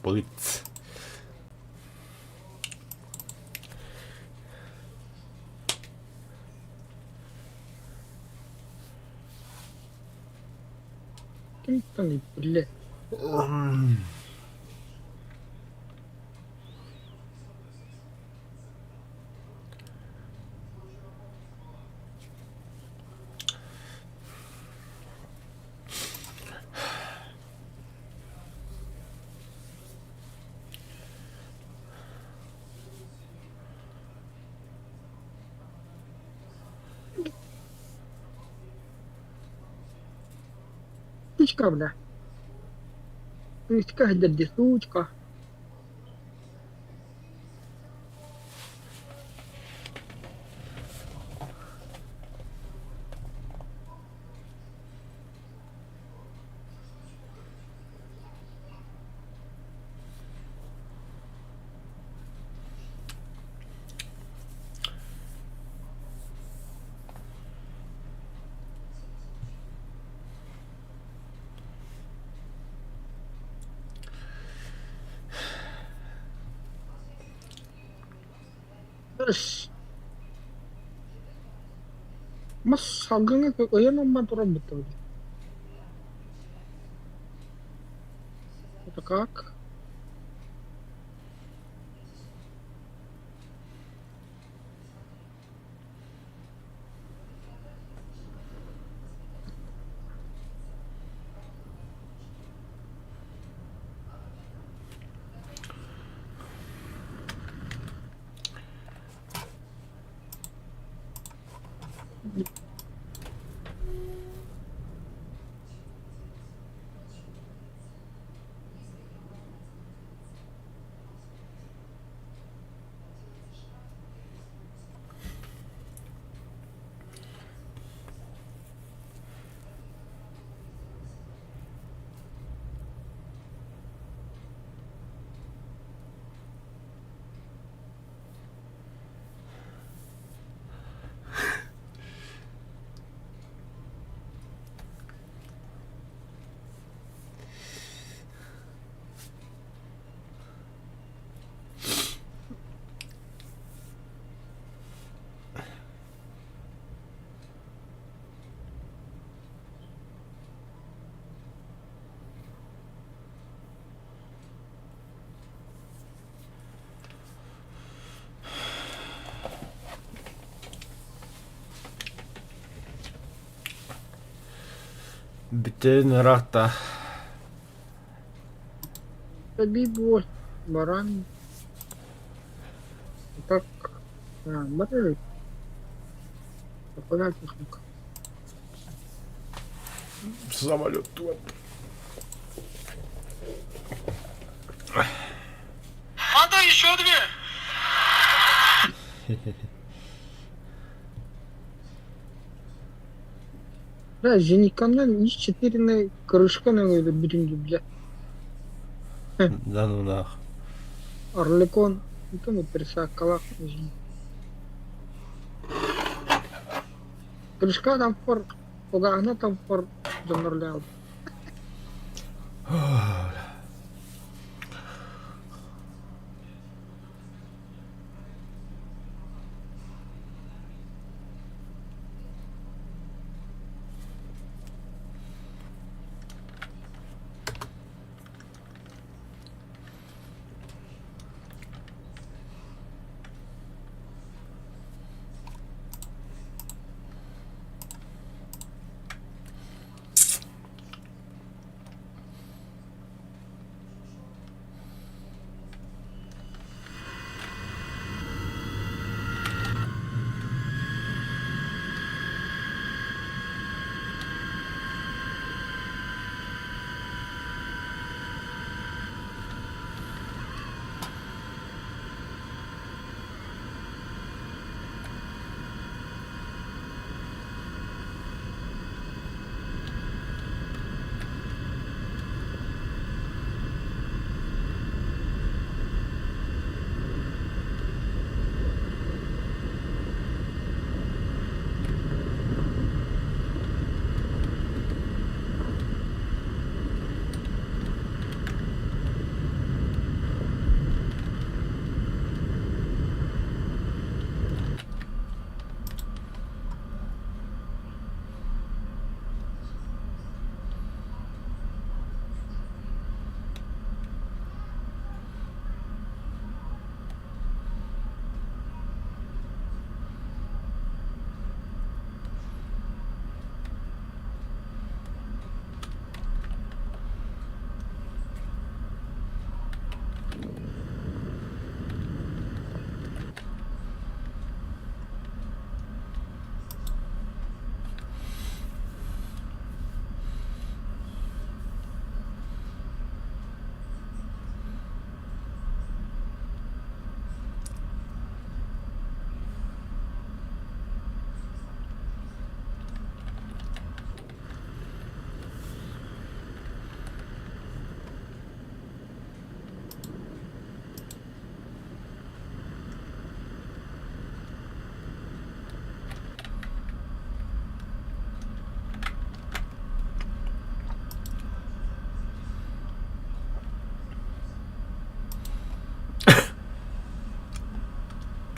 Блиц. Кимтэн биллэ? Сучка, бля. Сучка, дядя, сучка. Эс. Мас салгыҥҥа ыйан ылма турар быттабыт. Это как? Бүтэн ыраатта. Эбии баран так барар Самолет туох. Надо еще две! Да, зениканнан ис четыренай крышканы өлө бүтүн бля. Да ну нах. Орликон, это персакалах. Крышка там пор, огаана там пор донорлял.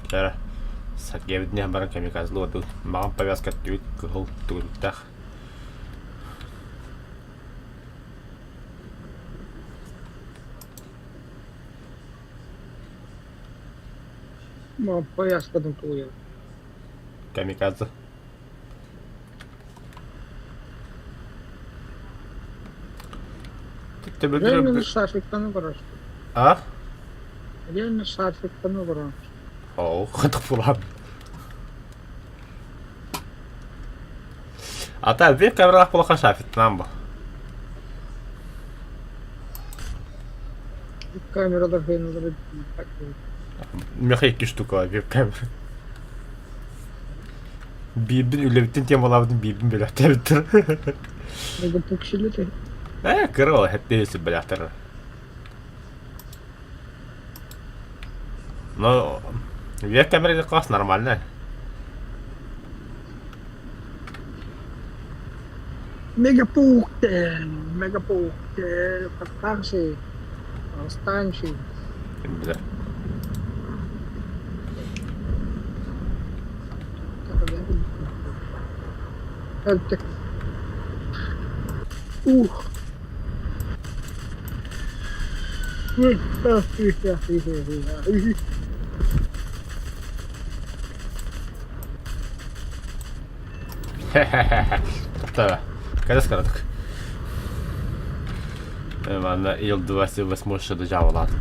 Чара Сергеевитин иһэн баран камикадзе маҕан повязка түбүт кыһыл төгүрүктээх. Повязкатын тулуйар. Камикадзе. Реально шарфиктан олорор. А? Реально шарфиктан олорор. Оо, хатыппылаан. Ата бир камералаах буолаха шарфиктанан бу. Камералар хойнулары Меха икки штука веб-камера. Биирбин үлэбиттэн темалаабытын биирбин бэлэхтээбиттэр. Мегапикселі Э, кыра ол хэттээси бэлэхтэр. Но веб-камера класс нормальная. Мегапуктел, мегапуктел, Останься, останься. Бля. Ух. Тоқтаа. Кадас карадык. Манна Ил-28 дьаабылаатым.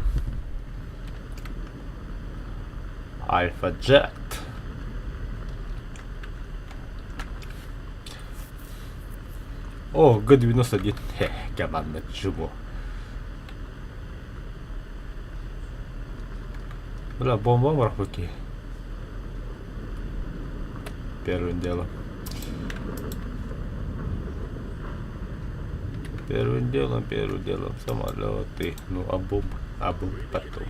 Альфа Джет. О, Г-91. Хе, команда чего. Бля, бомба морхуки. Первым делом. Первым делом самолеты. Ну, а бомб, а бомб потом.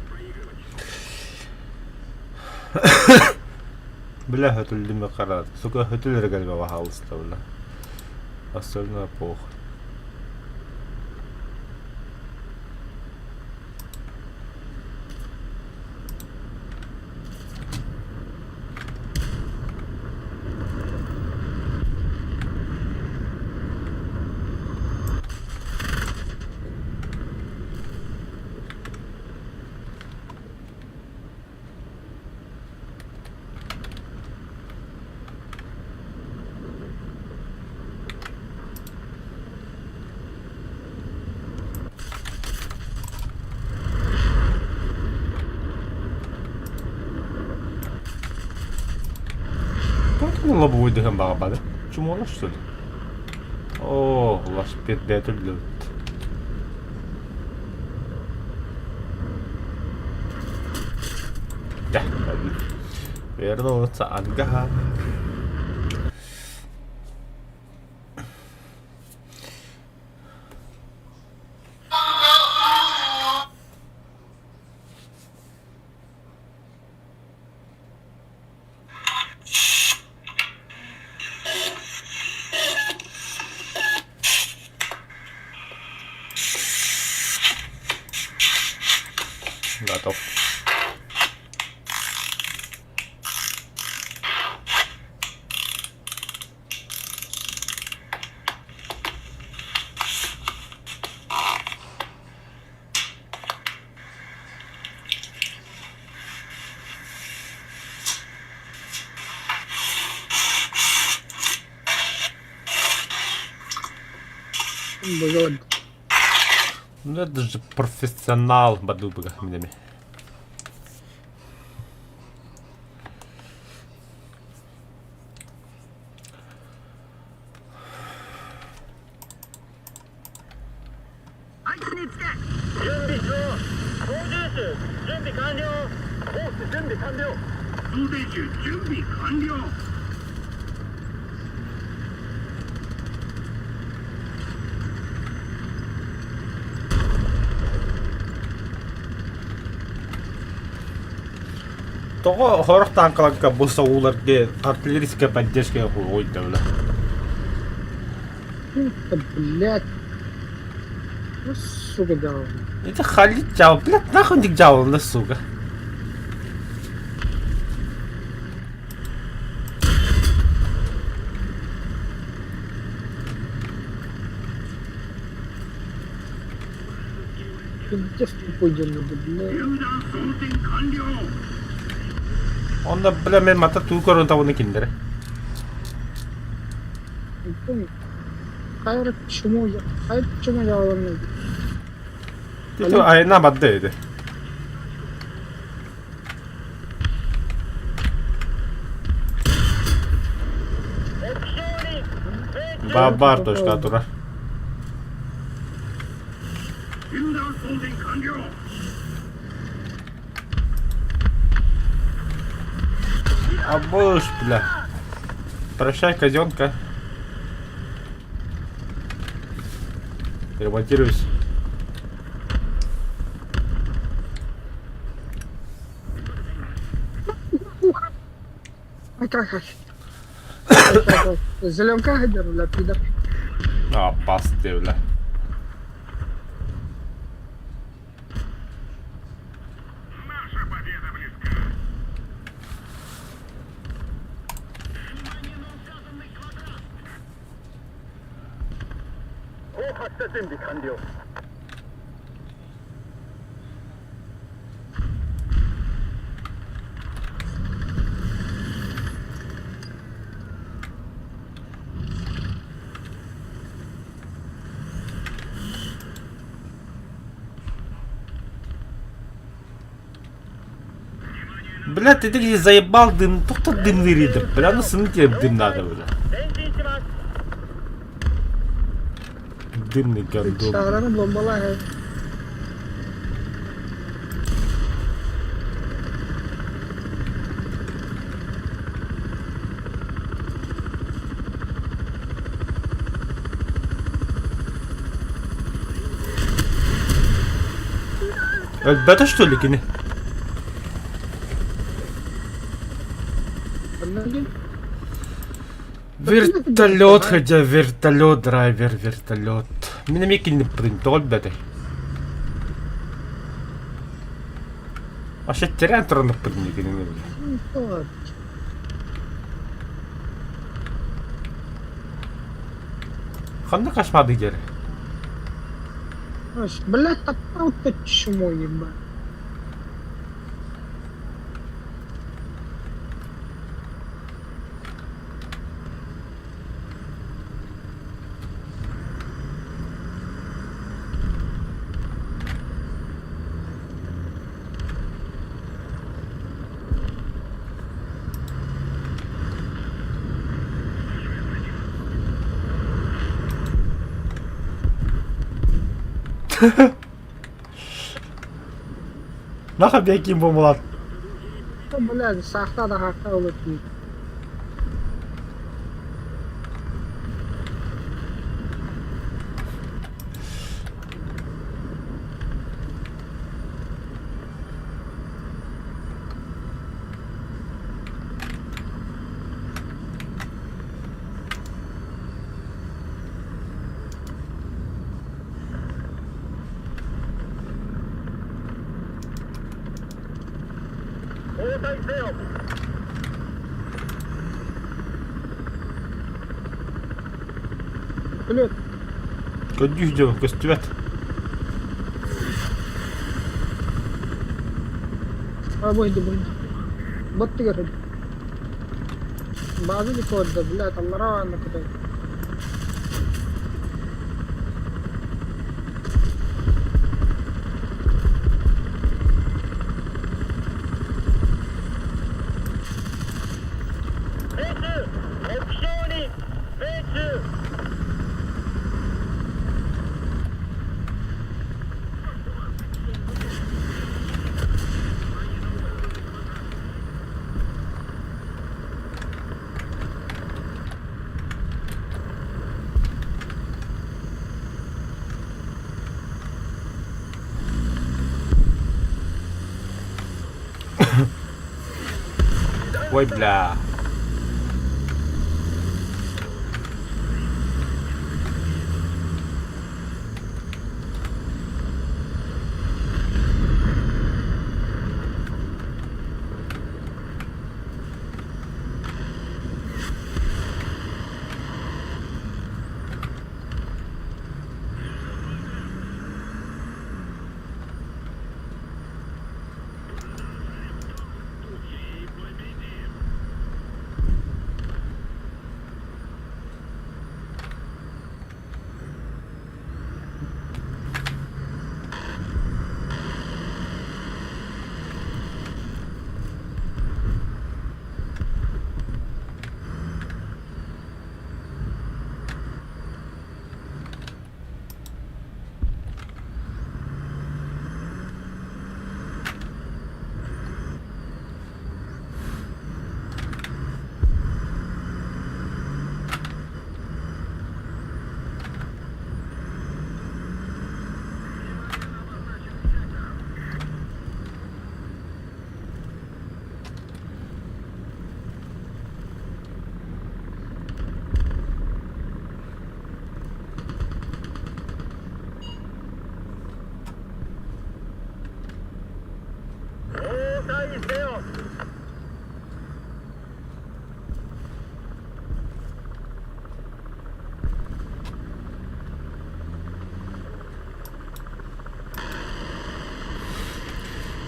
Бля, хөтүлдүмэ караат. Сука, хөтүлэр кэлбэ баһаалыста, бля. Остальное похуй. Как он лобовой дыхом баҕа Чумола, что ли? О, лашпет бэтүллүбүт. Да, вернуться ангар. Готов. Бывает. Ну это же профессионал бадубага минеми. Тоҕо сорох тааҥкаларга бу сауларга артиллерийская поддержка уйдалла. Это, блядь. Ну, сука, дал. Это халит джал, блядь, нахуй не джал, на сука. Пиздец тупой дьоннорго, бля. Онно, бля, мен мата туу көрөн табыны кинилэри. Хайа чмо, хайа чмо яланный. Ти айна бадда edi. Баар точка турар. Абыш, бля. Прощай, казенка. Ремонтируюсь. Зеленка хадер, бля, пидор. А, пасты, бля. Бля, ты где заебал дым, только дым вырыдым. Бля, ну сын тебе дым надо, бля. Дымный гондон. Шаараны бомбалаа. Өлбөтө что ли кини? Вертолет, хотя вертолет, драйвер, вертолет. Мин эмиэ кинниппин тоҕо өлбөтөй? Вообще терян туранныппын кинини бile. Ханна кашмады дьэр? Блядь, таптал-то чмо, ебать. Наха бекин бомбалат. Блядь, сахта да хахта олотуй. Блядь. Көддүүс дьон көстүбэт. Бу бу. Баттыгар. Базы корда, блядь, аллара анна кутай. Ой, бля.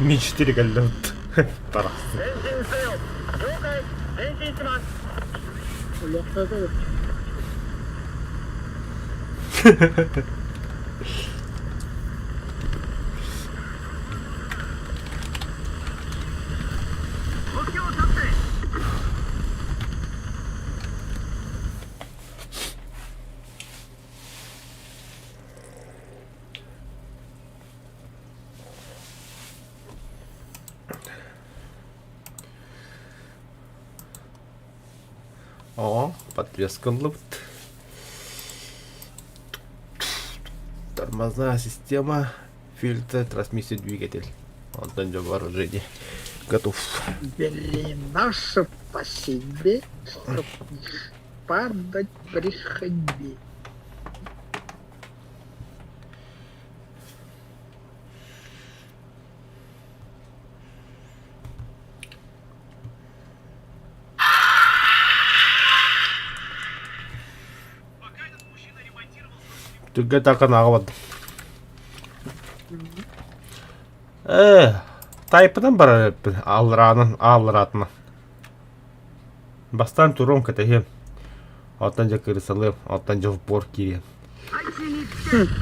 Ми-4 кэллэ Тарахсын. О, подвеска ыллыбыт. Тормозная система, фильтр, трансмиссия, двигатель. Онтон дьэ вооружение готов. Блин, наша по себе, чтоб не падать при ходьбе. Түргэн тархан аҕа бардым. Э, тайпынан барар эппин, аллараанан, ааллараатынан. Бастаан туруом кэтэһиэм. Оттон дьэ кырысалыам, оттон дьэ в упор киириэм.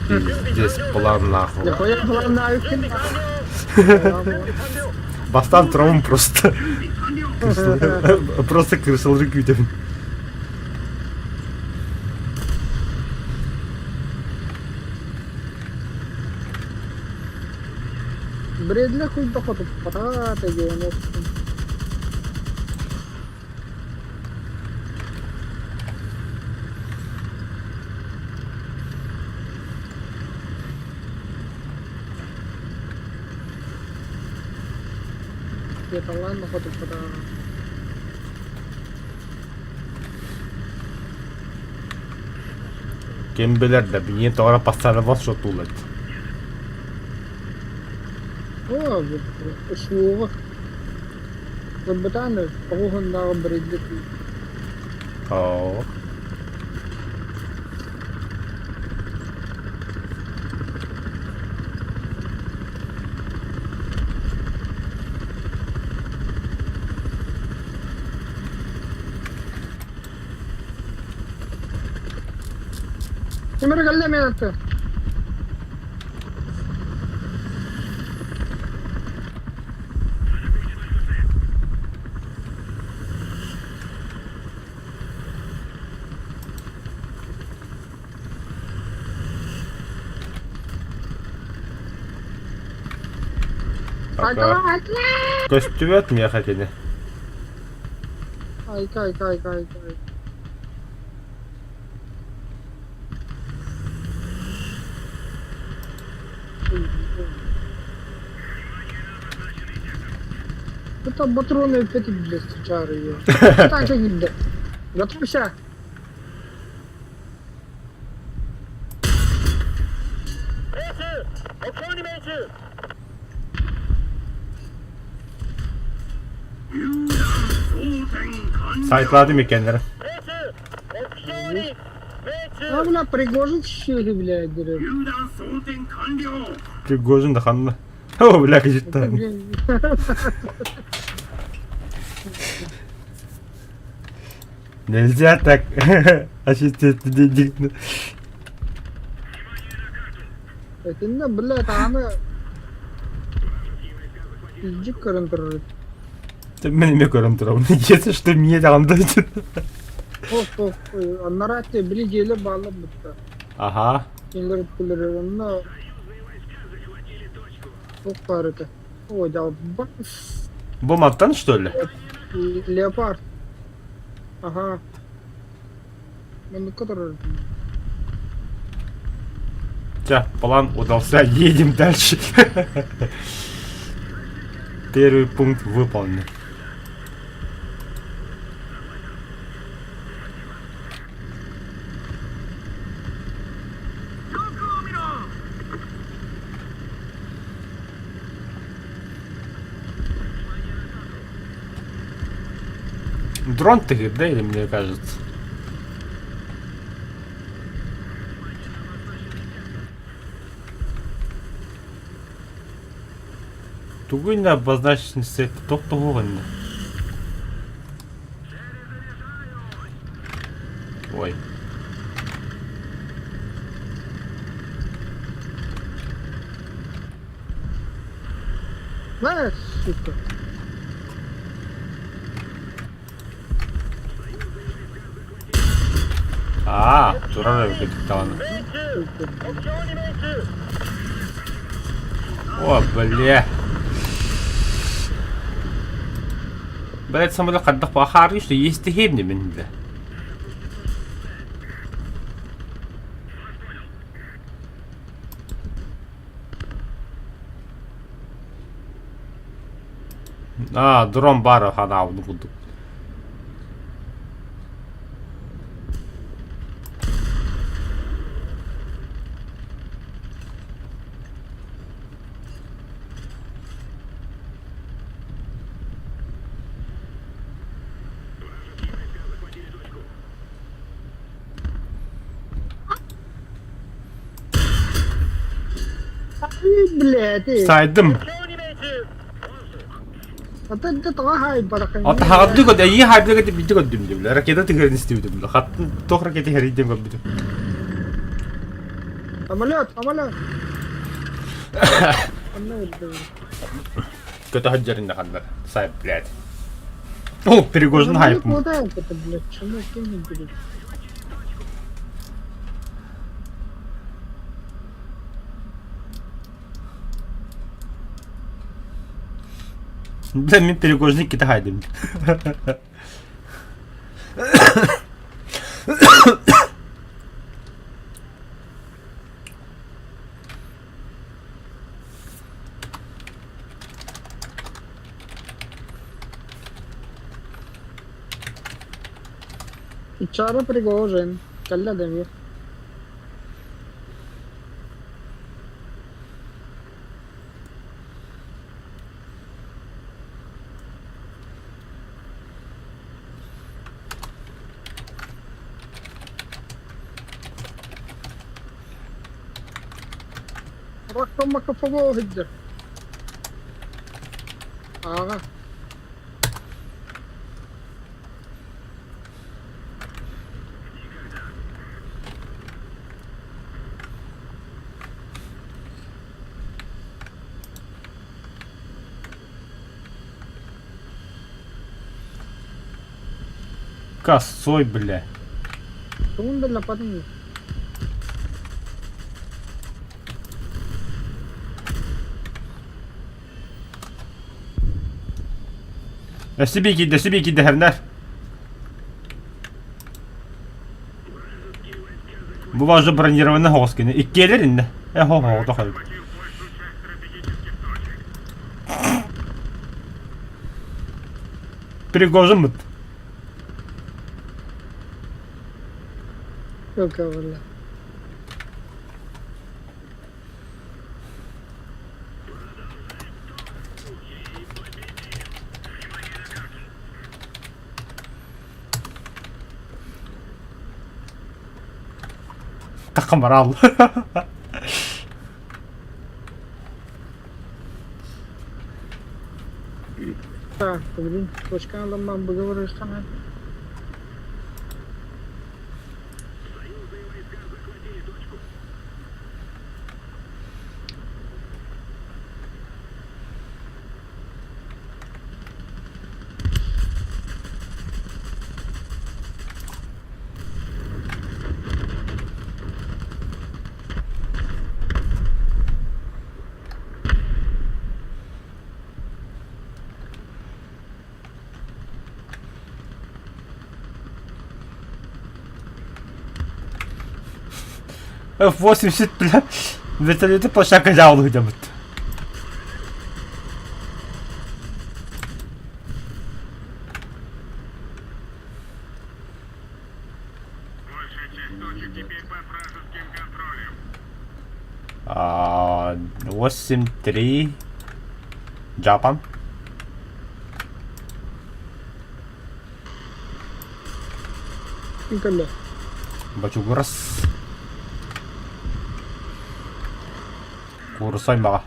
Пиздец, план нахуй. Нихуя план Бастаан турамын просто. Просто крысалары күүтэбин. Бредле хуйда хотуппата диэн Талаан хотуппата. Ким билэр да, билигин тоҕо эрэ постоянно шотуулар. О, суоҕа. Ылбытааны тоҕуһуннааҕы бредле Оо. Ким эрэ кэллэ миэхэ. Пока. Көстүбэт миэхэ кини. Айка, айка, айка, айка, айка. Это патроны опять для встречары. Так, киирдэ. Готовься. Сайтладым иккиэннэрэ. А, бля, Пригожин щели, блядь, дерев. Пригожин да ханна. О, бля, Это, кыжыттан. блин, Нельзя так. Ассистент. Итиннэ, блядь, аны илдьит көрөн турар. Мен эмиэ көрөн турабын. Если что, мне даҕаны Ох, ох, анараа били дьиэлэр бааллар бытта. Ага. Кинилэр өттүлэрэ онно туох баар этэ. Ой, далбас. Бу мантан, что ли? Леопард. Ага. Манныкка турар. Всё, план удался. Едем дальше. Первый пункт выполнен. Дрон тыгыр, да, или мне кажется? Тугу иннэ обозначить тохтоһуох иннэ. Ой. На, сука. Аа, турар эбит даҕаны. О, бля. Блядь, самолет хайдах бахаарый, что есть дихебни мин бля. Аа, дрон баар ханаабын курдук. Ай, блядь. Сайдым. Ата да тоҕо хаайбарахын. Ата хаҕардыы код эйии хаайбыта кэтэ биирдэ көрдүм диэбилэ. Ракета тыгырын истибитим. Хаттын туох ракета иһэрийдим көрбүтүм. Самолет, самолет. Онно өлдүм. Көтө сылдьарын ханнар. Сай, блядь. О, Пригожин хайп. Куда это, блядь? Чему кем не берет? Бля, мин Пригожин иккитэ хайдым. Чара Пригожин. Кэллэ да эмиэ. Ракомакафаго сылдьар. Ааҕа. Косой, бля. Тугун да лапатын Өссө киирдэ, өссө киирдэ һэрнэр. Бу уже бронированный хоҕус кини. Иккиэлэр иннэ. Э хо хо тохой. Пригожин Yok valla. Такамарал. Так, блин, точка ылымман быгыбырыххана. F-80, бля, вертолеты площадка дьаалыһыдьабыт. А, 8-3 Japan. Ким кэллэ? Бочугурас. Куурусса аймаҕа.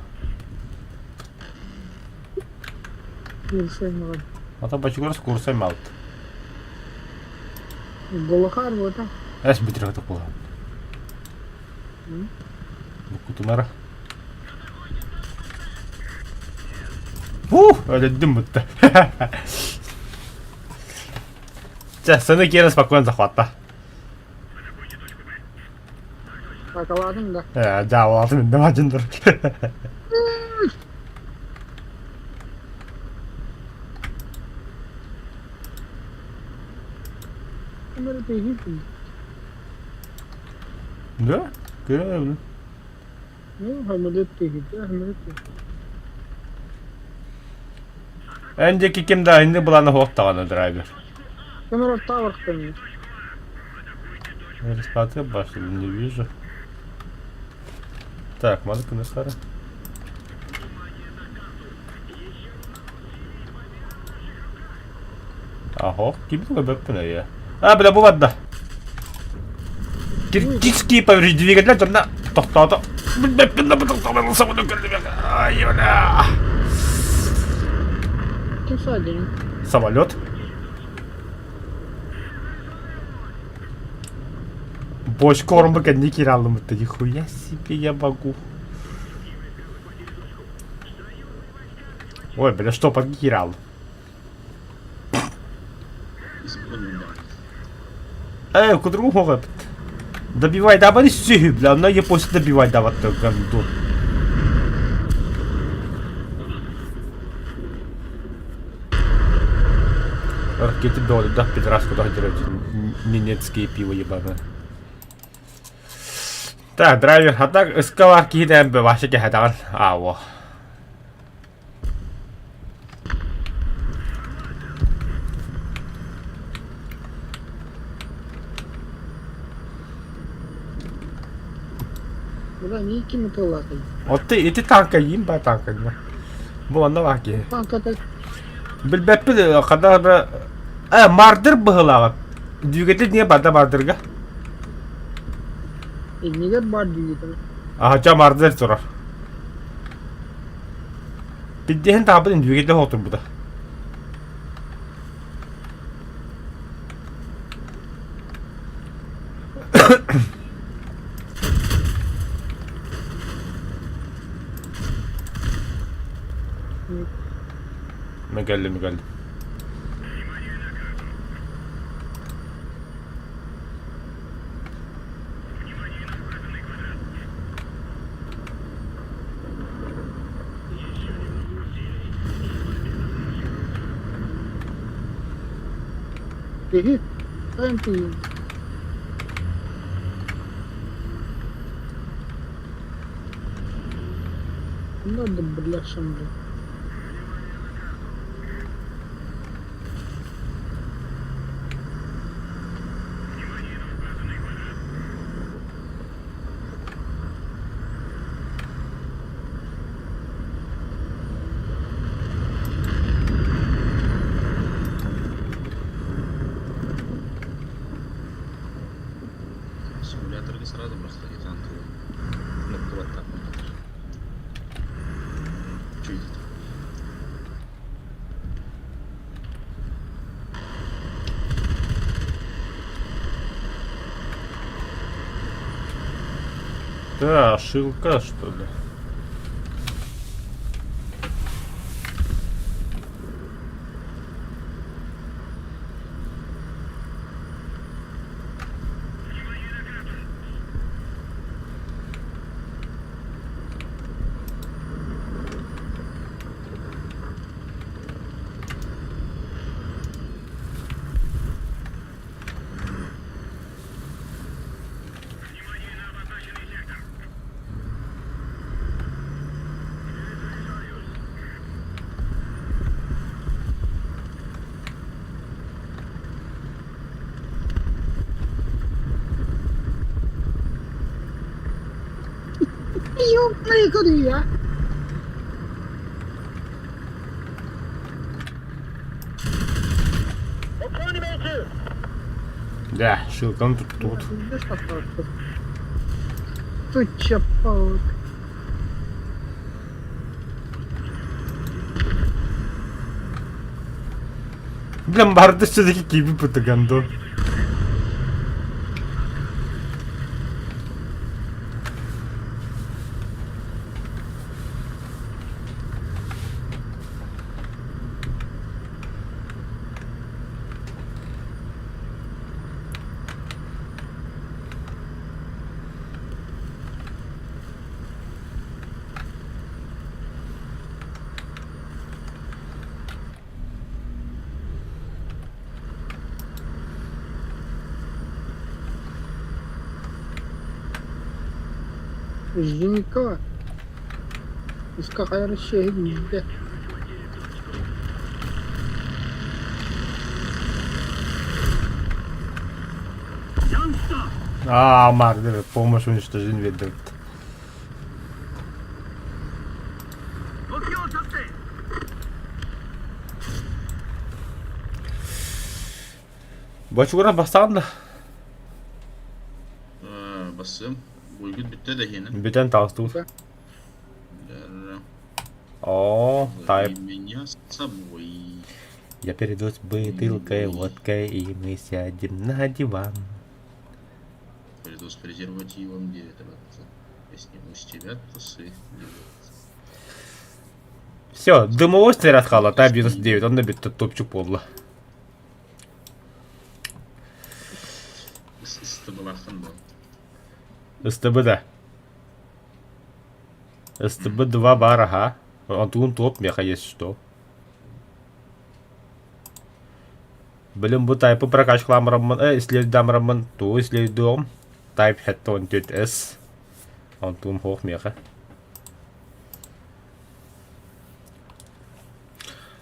Куурусса аймаҕа. Ата бочугурас куурусса аймаҕыт. Голохар буота. Эс бүтүрэ була. Букутунара. Ух, өлөддүм бутта. Чэ, сыны киэрэ спокойно захватта. Сакаладың да. Э, дьаабылаатым инде мадьындыр. Bunları tehlikeli. Да? Көрөбүн. Ну, хамылет tehlikeli, хамылет tehlikeli. Эн диэки ким да инни былаана суох даҕаны драйвер. Камера таврхтан. Распатыр башню не вижу. Так, мазыка на сара. Аһо, ким бөппүн я. А, бля, бу барда. Киргизский повреждение дьонно тохтоото. Билбэппин да бу тохтообун самын кэллим. Ай, бля. Ким садин? Самолет. Бочка орунбу кэнни киирэ аллыммыт нихуя себе я могу. Ой, бля, что подгирал? Эй, кудругу хоҕо Добивай давай сүһү, бля, онно японцы добивай дават гандон. Ракеты бёли, да, пидорас, куда немецкие пиво ебаное. Так, драйвер, а так эскалар киһитэ вообще кэһэтэҕин. А, во. Бля, не ким это Отты ити танка иим ба танка Бу онно баар киһи. Танка Билбэппин ханна бра э мардыр быһылааҕа. Двигатель не барда мардырга. Иннигэр баар двигатель. Аһача мардыр турар. Биддиһин таабын двигатель отурбута. Мөгэлли мөгэлли. Киһи тайм тиийэн. Надо, бляшем, бля. Симуляторга сразу просто десант кнопка вот так вот. Чуть. Да, шилка, что ли? Ёбаный Корея! Бля, шилканы туттубут. Туча палок. Бля, барды все-таки киви пытыганду. Жинка. Иска хайар шehir А, Мардер, помощь уничтожение ведет. Бочугура бастаан да. Бассым. Буйгут бүттэ да иһиэнэ. Бүтэн таҕыстыбыт. О, тайп. Меня с собой. Я перейду с бутылкой водкой, и мы сядем на диван. Приду с презервативом, где это вот. Я сниму с тебя трусы. Все, дымовой снаряд хаалла, Type 99, онно бүттэ топчук буолла. Ыстыбылахын был. СТБ да. СТБ-2 бар, ага. Онтугун топ меха есть что. Блин, бу тайпы прокачкаламраммын, исследуйдамраммын, туу исследуем. Type хеттон түт S. Онтугум хоох меха.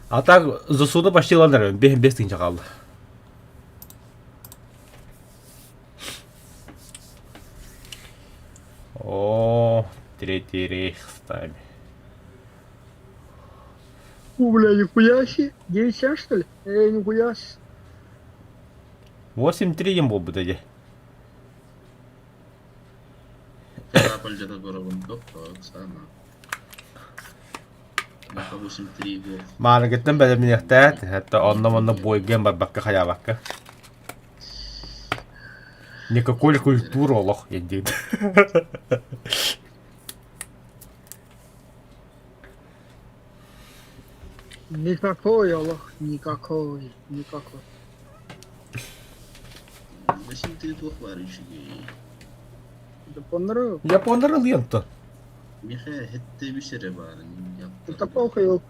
А так, засуну почти ылан бес тыһыынча хаалла. О, третий рейх ставим. У, бля, нихуя себе. 9 что ли? Эй, нихуя себе. 8-3 им был бы тогда. Корабль горовым Оксана. 8-3 гол. Маарыгыттан бэлэмниэхтээт, это онно-манна бойгэн барбакка хайаабакка. Никакой культура олох диэн Никакой, Аллах, никакой, никакой. 8-3 туох баар үчүгэй. Это понравилось. Я понарыл то. Миха хетте бисере баар. Это плохо, его.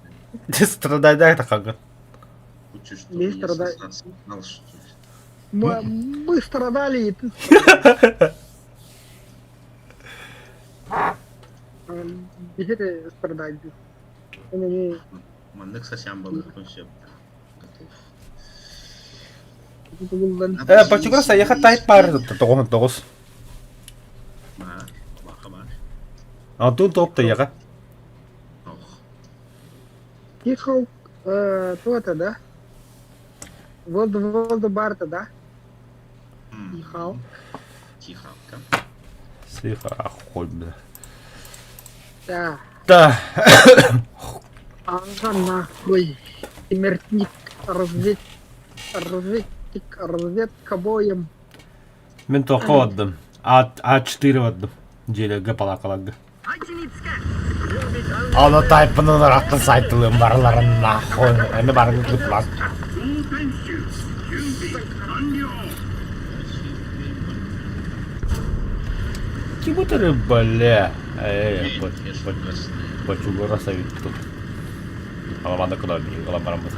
Страдай тахага. Хочешь, Не чтобы я страдай. знал, что ли? Мы страдали, и ты Теперь страдать. Маннык сосям балык все. Готов. Э, почему я тайп пар тоҕус тоҕус. Ма, баха бар. Антон топ та яга. Ох. Тихо, то это, да? Воду, воду барта, да? Тихо. Тихавка. Сиха, охуй, бля. Да. Да. Ага, нахуй. Смертник, развед... Разведчик, разведка боем. Мен тоққа бардым. А, А4 бардым. Дьиэлэргэ палаакаларга. Аны тайпынан ыраттан сайтылыым барыларын нахуй. Эми барыгы кытлан. Кибутары, бля. Эй, почугура совет тут. Аламанда куда барамбыт.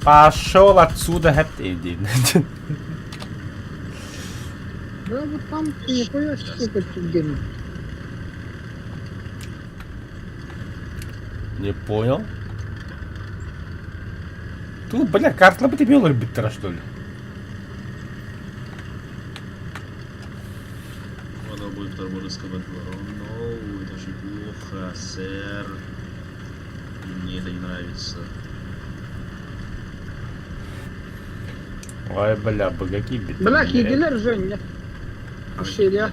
Пошел отсюда, хэт иди. Да вот там нихуя сколько гений. Не понял. Тут, бля, карта бы тебе биттера, что ли? Вода будет вражеского двора. No, это же плохо, сэр. Мне это не нравится. Ой, бля, быга киирбит. Бля, киирдилэр Женя. Ущелье.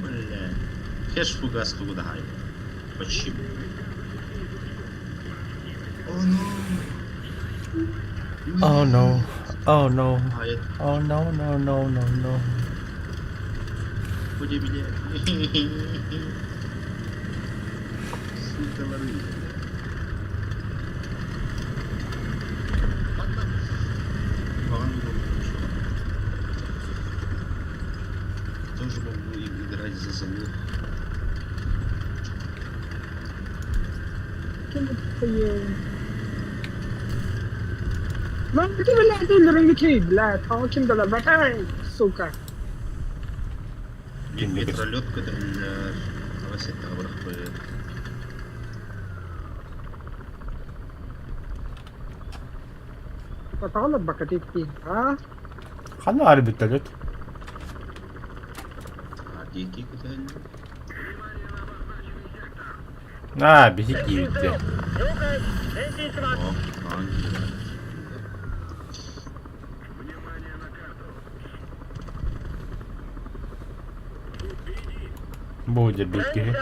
Бля. Хеш фугас куда Почему? Oh no. Oh no. Oh no. А я Oh no no no no no. Худи меня. Сука, лоры. Тоже могу играть за залог. Кем это Lan блядь, өлөрөнгө блядь, а ким да бля, сука. Метролет көтөллөр. Аҕыс бырахпыт. Потолок бакатит а? Ханна ары вертолет? А диэки көтөллөр. А, биһи киирдэ. О, аан киирэр. Бу дьэ биир киһи.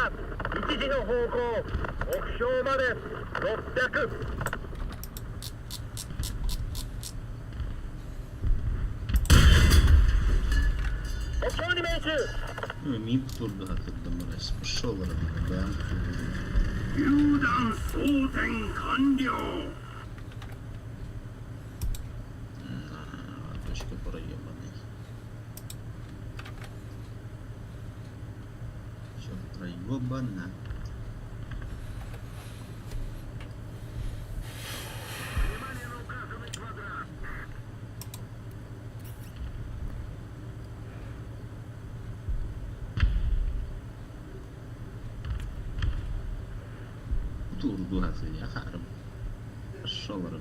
1時の方向目標まで600目標に命中 Ну, мип турду хатырдым Пошел, да. 榴弾装填完了 На, точка проебанный. Все проебано. Турду хатырдым, харым. Пошел, бля.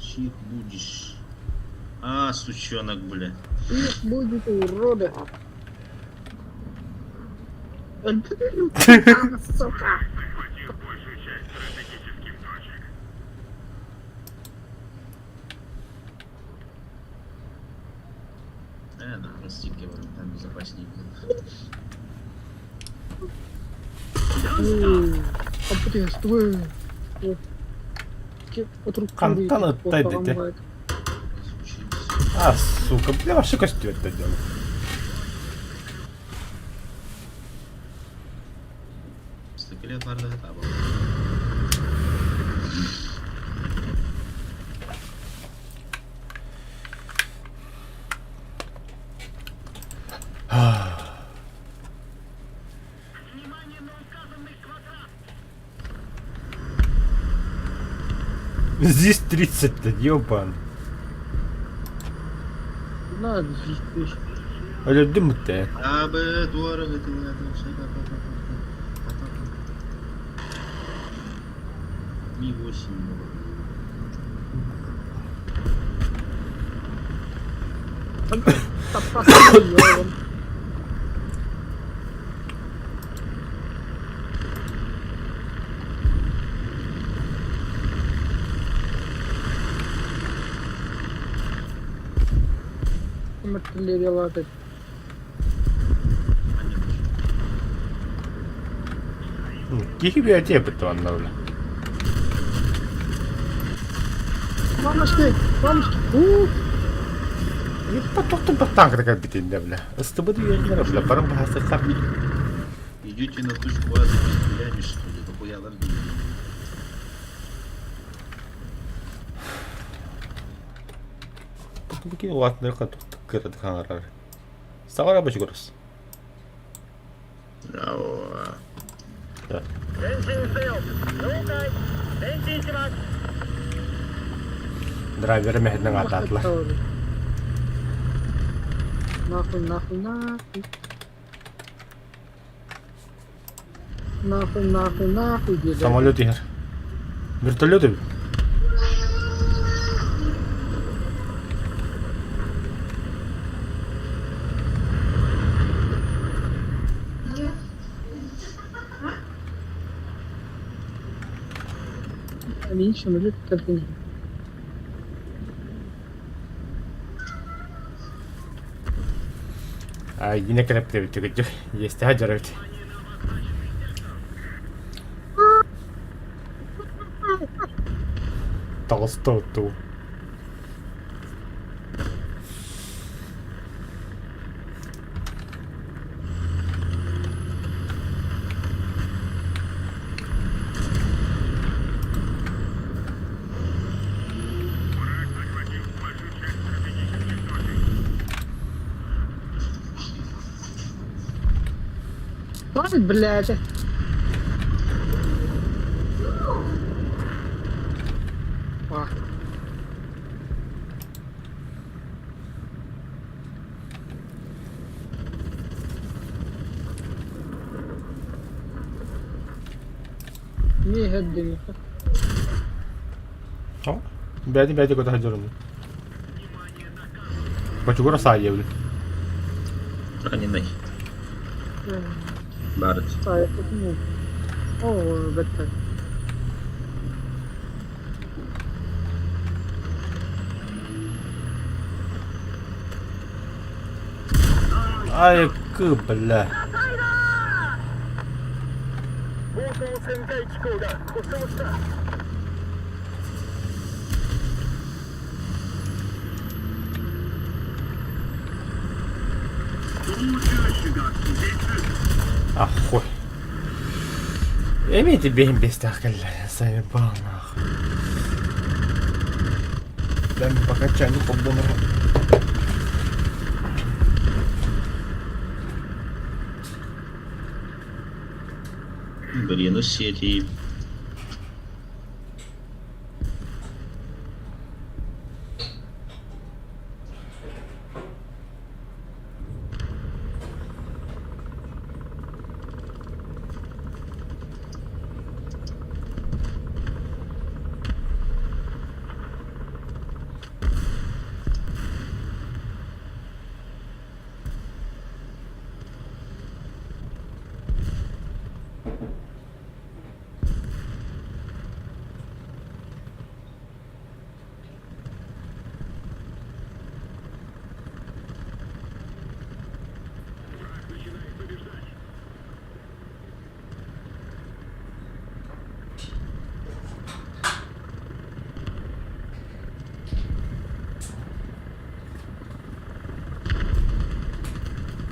Чих будешь. А, сучонок, бля. Их будете уроды. Сука. На растике вроде там безопаснее было. Хантан ыттайды. А, сука, бля, вообще костюм это делал. Стакеле барда таба. Здесь 30-то, ёбан. На, здесь. Өлөрдүм те. Абы дорого ты Ми 8 было. Артиллерия латать. Киһи бэйэтэ бытуанна Мамочки, мамочки. У, Потохтун танк такая битинде, бля. Ыстыбыды үйердер, бля, барым бахасы хар. Идете на точку А за пизделями, что ли? Дохуя Бики улатнырка кырды хаңарар. Сағара бачы көріс. Браво. 前進せよ了解前進します Драйвер мехнен ататла. Нахуй, нахуй, нахуй. Нахуй, нахуй, нахуй, деда. Самолет ехер. Вертолет эбит. Самолет кэлин. А гине кэлэптебит түгүдү. Иэстэһэ дьарабыт. Толстой туу. Ой, блядь. А. Миэхэ эрдиниэхэ. Бэйэтин бэйэтэ көтө сылдьар Бочугура саайыабын. Раненый. Барыт. Оо, бэттэр. Ай, кы, бля. Ахуй. Эмиэ бэйэм биэстээх кэллэ. Заебал нахуй. Дай мне пока чайник холбонор. Блин, сети.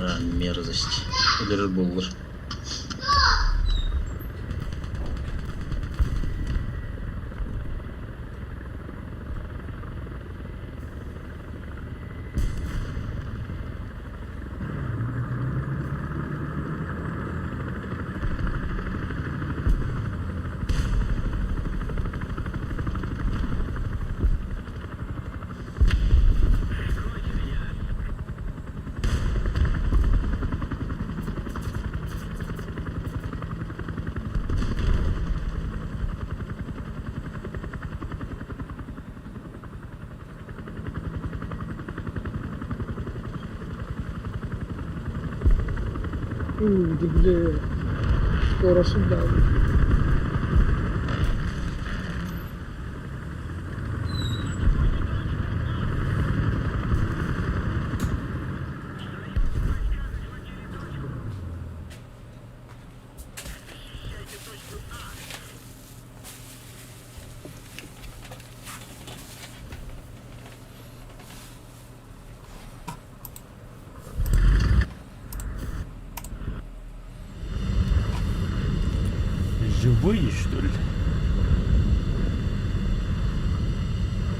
А, мерзость. Өлөрөр буоллар. Ух, бля. Скоро сюда. Живые, что ли?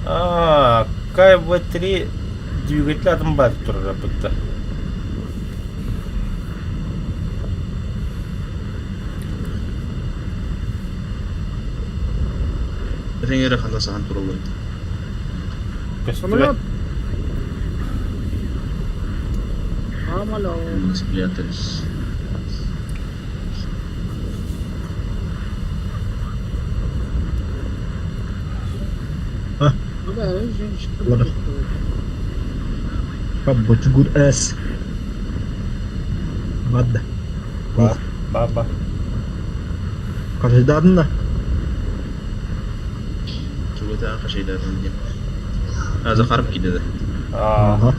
А, КВ-3 двигатель атын бар турар будто. Этэҥ эрэ ханна саһан тураллар Көстүбэт. Самолет. Самолет. Спрятались. Ну да, женщина. Ладно. Бочугур С. Ладно. Ба, ба, ба. Каждадна. Киирбитэ хашайдаатын диэн. А, Захаров киирдэ да. Аа.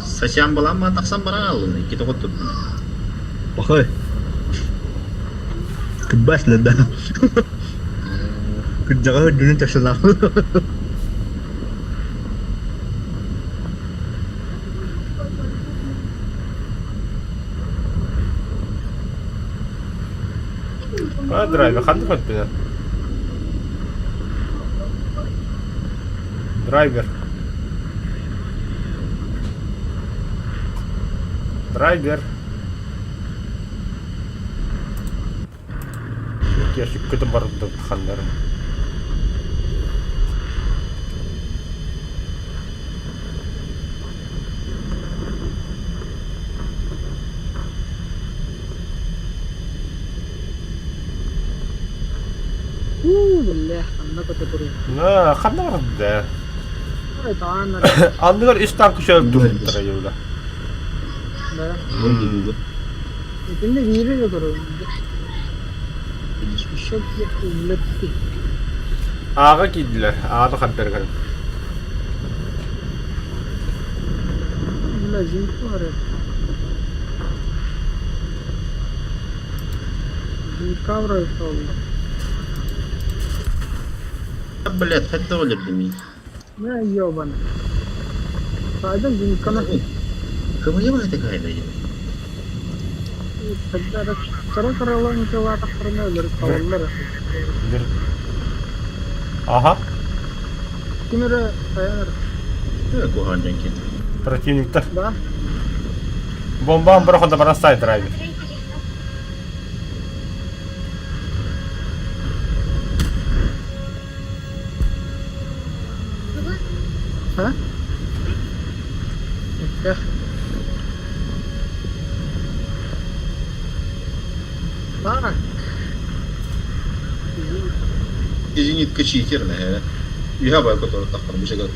Сасян балаан тахсан баран аллын, икки тоҕоттурдун. Пахай. Кырбас да. Кырдьаҕаһы үрдүнэн тахсалаах. А, драйвер, ханнык өттүнэн? Драйвер. Драйвер. Кешиккитин бардым ханнары. Уу, бля, ханна көтө туруй. На, ханна барда? Ай, тааннар. Анныгар үс танк шөп туруттара юла. Да. Итиннэ биири да көрөбүн. Еще үллэппи. Ааҕа киирдилэр, ааны хандарган. Бля, зенитка бар Зенитка вроде Блядь, хоть өлөрдүм. Не, ебаный. Сайдан зенитканы Кымыйа такая да. Кыра кыралан тылаатахтарына өлөрүп хаалаллар. Аха. Ким эрэ хайан эрэ. Куһаҕан дьон киэн. Противниктар. Да? Бомбаан бырахында барастай драйвер. А? Эх. Так. Зенитка читер, наверное. Я бы который тахтар бежал.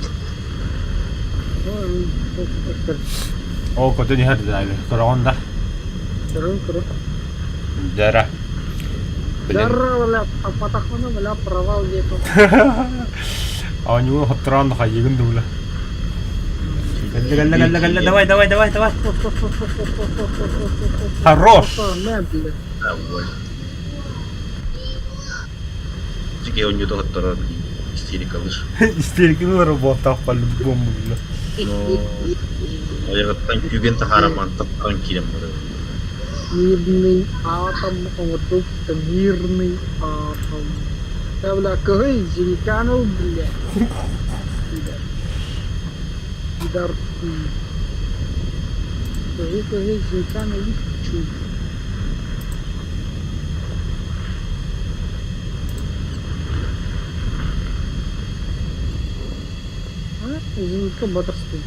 Ол көтөн иһэр драйвер. Көрөҕүн да. Көрөн көрө. Дара. Блин. Здорово, бля, патахмана, бля, провал где-то. Оонньууну хоттороон хайыгын дуула. Кэллэ кэллэ кэллэ кэллэ давай давай давай давай. Хорош. На, бля. Да, боль. Жеке он не тоқтар истерика лыж. Истериканы работал по-любому. бля. Но аяғыттан күйген тахараман таптан кирем бар. Мирный атом, вот тут мирный атом. Да, бля, кой зениканул, бля. Пидор. Кой, кой, зениканул, чу. А, зенитка батырский.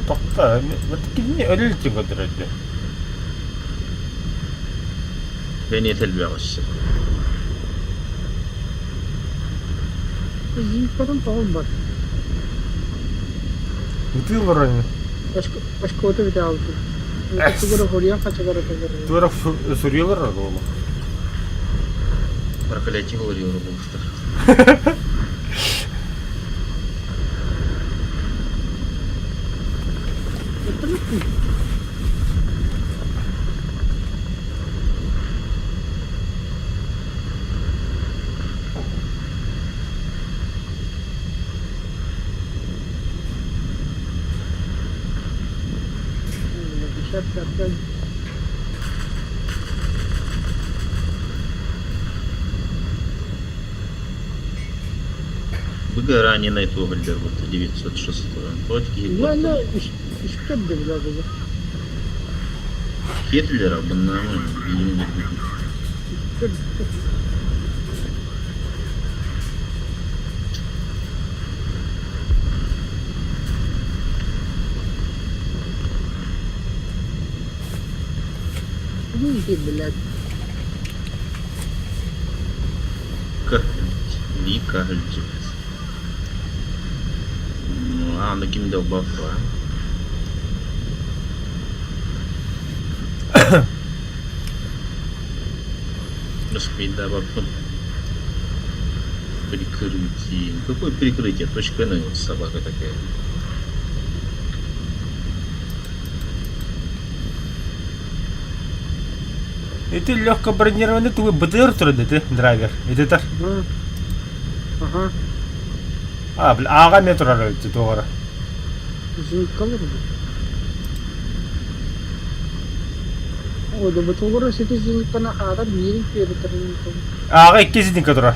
Тохта, кини өлүлтүн көтөрөдү. Beni etелбе ағасы. Зениткадан тоғыз бар. Ытыылар Башка өтө бите алды. Тугура хорьян качагара тугура. Тура суруйалар оҕолор. Проклятие говорил Робокстар. Десятка опять. Быга раненый тугальдер вот 906 Точки. Я не искеп бля бу. Хитлера бұннан Искеп. Иди, блядь. К. Вика. А, на ким дал баф. Успейдаабаппын. Прикрытие. Какое прикрытие? Точка Н, вот собака такая. Ити легко бронированный тугу БТР турар ити драйвер. Ититер. Ага. А, бля, аҕа эмиэ турар эбит туоҕара. Зенитка олорбут. Ой, да бытылгыра сити зенитканы аатар биирин күөрэтэрин Аҕа икки зенитка турар.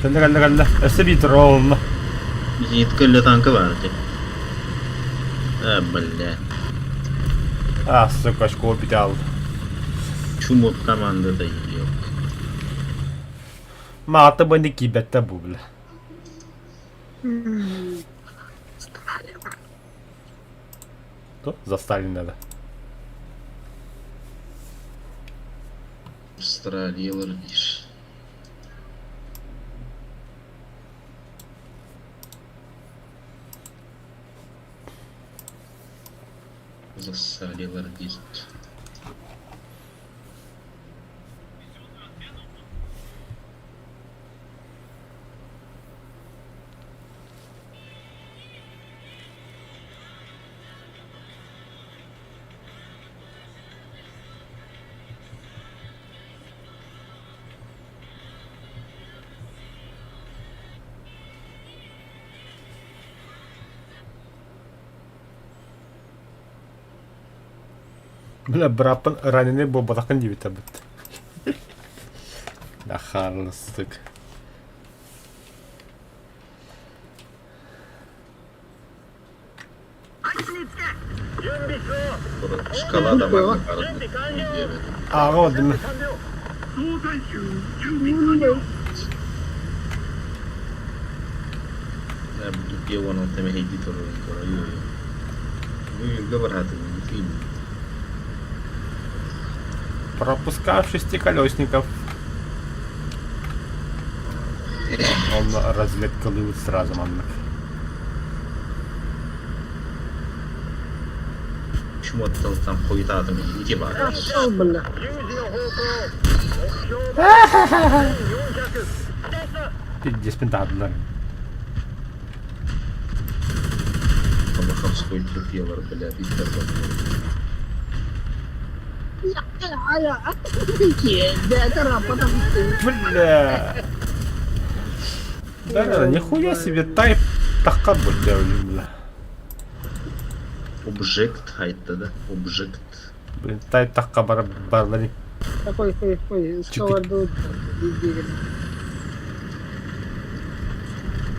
Кэллэ, кэллэ, кэллэ. Өссө биир турар Зенитка үлэ танка баар этэ. А, бля. А, сука, очко питал. Чумот командата ёк. Маата бу киирбэттэ бу, бля. То за Сталина да. Австралиялар диир. Засалилар диир. Бля, бырааппын раненый буолбатаххын диэбитэ быт. Да хаалыстык. Шоколада манна Ааҕа олдум. Буду мэһэйдии турарын көрөйүө. Бу бараатын фильм. Пропускав шестиколесников. Он разведкалыыбыт сразу маннык. Чумоттан хойутаатым ити баар. Бля. Пиздеспин таһдылар. Хамахамской трупьелар, бля, биттер Бля. Да, нихуя себе тайп тахка бля, бля. Обжект хайта, да? Обжект. Блин, тайп тахка бар барлары. Такой, ой, ой, сковороду.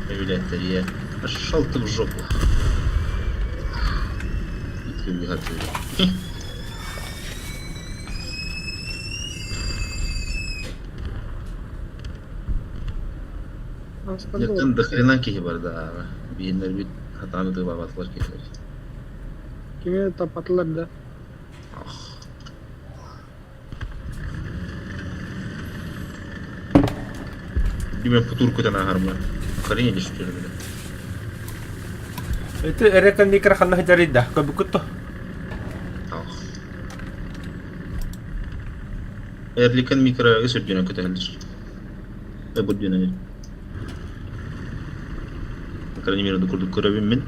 Блядь, я пошел ты в жопу. И ты убегать. Якын до хрена киһи бар да. Биһиннэр бит хатааны тыылаабатылар киһилэр. Кими тапатылар да. Ах. Диме футуркутан ааһарма. Охренели что ли, бля? Это эрекан микро ханна хадяридда. Кабукутто. Ах. Эрликан микро өсөрдүнэн көтөһөллөр. Эбурдүнэн. По крайней мере, курдук көрөбүн мин.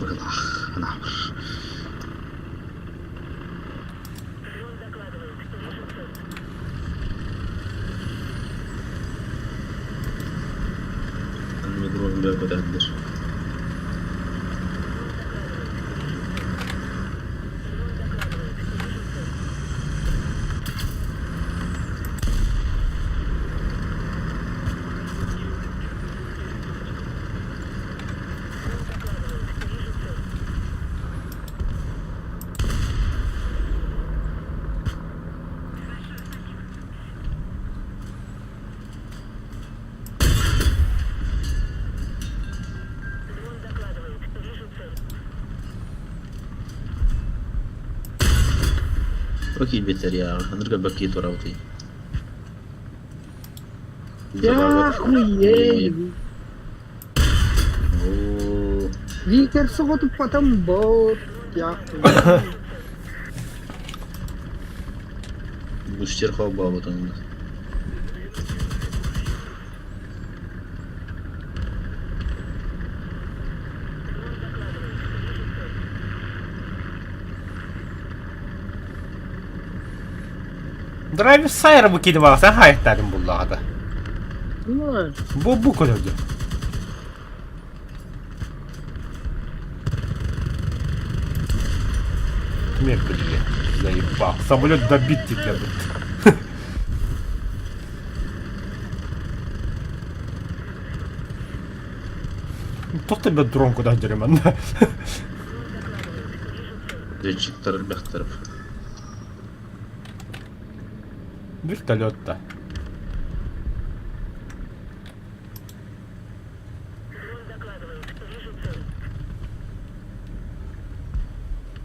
Быһылаах, анаабыр. Микро үлэ көтөһөллөр. Киирбиттэр яаҕа, анырга бакки турабытый. Я охуею. Викер соҕотуппатым бот. Я охуею. Бустер холбообутун. Драйв Сайр бу киирбаҕа хаайыктаатын буллаҕата. Ну, Бу бу көрөдө. Ким билиэ? Заебал. Самолет добить тебя тут. Туох да дрон куда дьөрөмөн. Летчиктар элбэхтэр. Вертолет-то.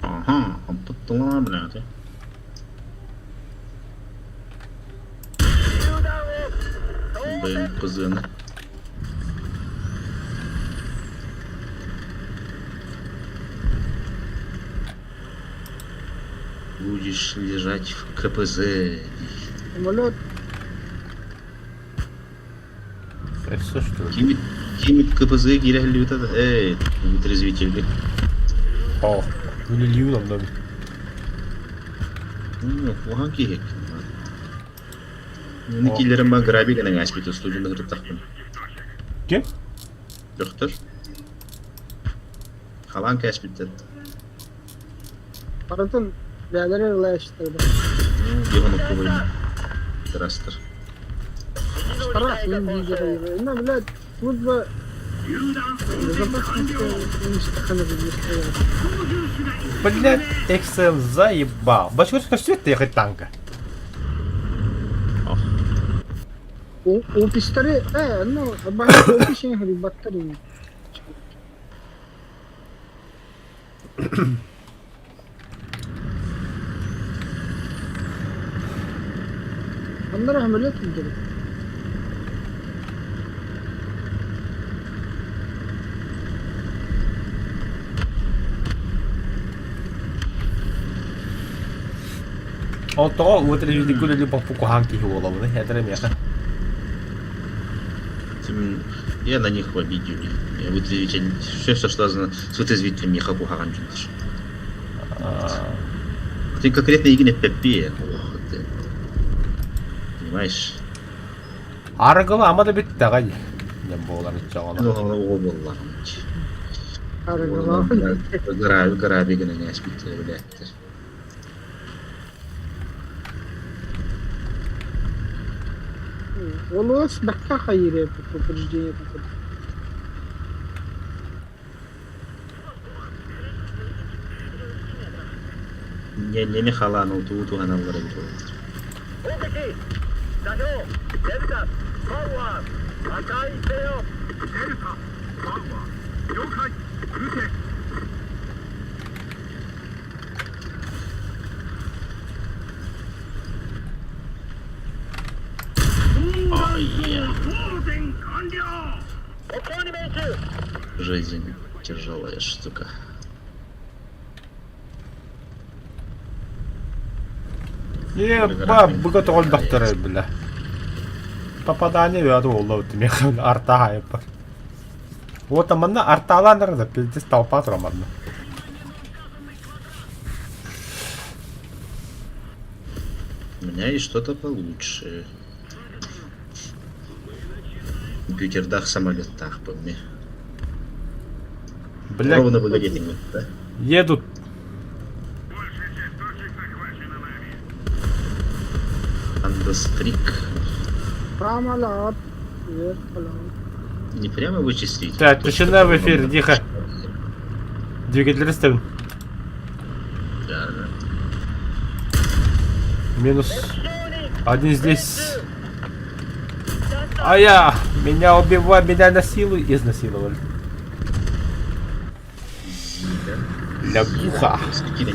Ага, онтон блядь. БМПЗ-ны. Будешь лежать в КПЗ. Самолет. Өссө что ли? Кимит, кимит КПЗ киирэ Эй, вытрезвитель. О, үлэлиибин онно. Ну, куһаҕан киһи. Маны киллэрэн баа граби гынан ааспыт студияны кытыттахпын. Ким? Дьахтар. Халаан кээспиттэр. Барытын бээлэрэ ылаачтар. Дьиһон оккубайын. Трастер. Штраф не Ну, блядь, служба безопасности Блядь, XM заебал. Башкирская что это ехать танка? О пистолет, ну, описание батареи. Оннор самолет илдьэбит. Ол тоҕо вытрезвитель үлэлии боппу куһаҕан киһи буолабыный этэр эмиэхэ. Я на них в обиде. Я вытрезвитель, все, что связано с вытрезвителем, миэхэ куһаҕан дьоннор. Ты конкретно игин эппэппи, ты понимаешь? Арыгыла ама да бүттэҕэй диэн буолар иччэҕэ Оҕо буоллаҕым. Арыгыла. Граби, граби гынан ааспыттар билээттэр. Олус бэккэ хайыыр предупреждение Не халаан утуу туһаналлар эбит Жизнь тяжелая штука. Еба, быга тоҕолбохторой бля. Попадание бөҕө буолла миэхэ арта хайыппар. Вот манна артаалаан да пиздец толпа турар манна. У меня есть что-то получше. Компьютердаах самолеттаахпын ми. Бля, Ровно выгодит да? едут. Андестрик. Прямо вверх, Не прямо вычислить. Так, тишина в эфире, тихо. Двигатель ставим. Да, да. Минус. Один здесь. А я! Меня убивают, меня насилуют. Изнасиловали. Лягуха.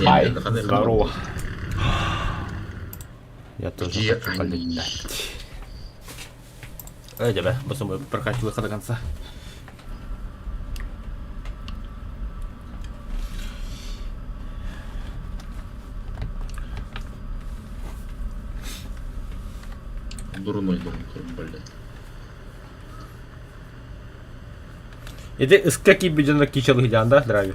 Ай, здорово. Я тоже Где хочу они? полетать. Эй, тебя, басом прокатил до конца. Дурной дом, блядь. Иди ыска киирбит дьоно кичалыһыйдаан да драйвер.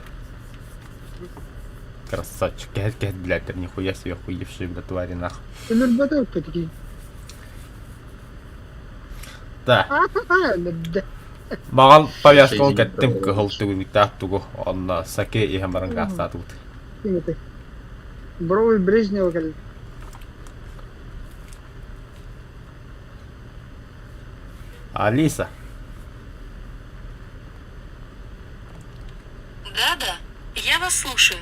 Красавчик, кэһэт кэһэт блядь, нихуя себе охуевшие, бля, твари нахуй. Өлөрбөтө такие. Да. Өлөрдө. Маҕан повязканы кэттим кыһыл түгүрүктээх тугу, онно саке иһэн баран гаастаатыбыт. Брови Брежнева кэллэ. Алиса. Да-да, я вас слушаю.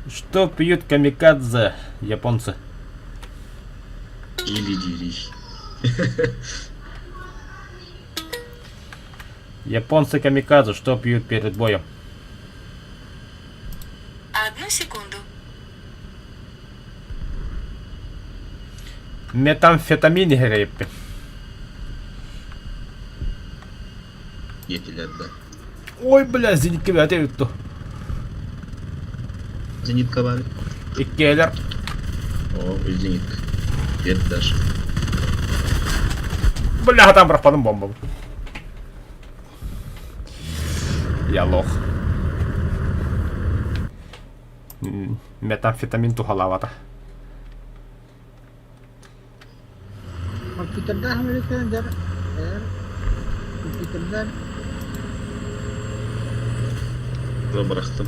Что пьют камикадзе японцы? Или дерись. Японцы камикадзе что пьют перед боем? Одну секунду. Метамфетамин иһэрэйиппин. Диэтилэр да. Ой, бля, зенитка бэйэтэ үтту. Зенитка баар. Иккиэлэр. О, зенитка. Теперь даже. Бля, там бырахпатым бомбабын. Я лох. Метамфетамин туһалаабата. Компьютердаах Американы дьар эр компьютердар Бырахтым.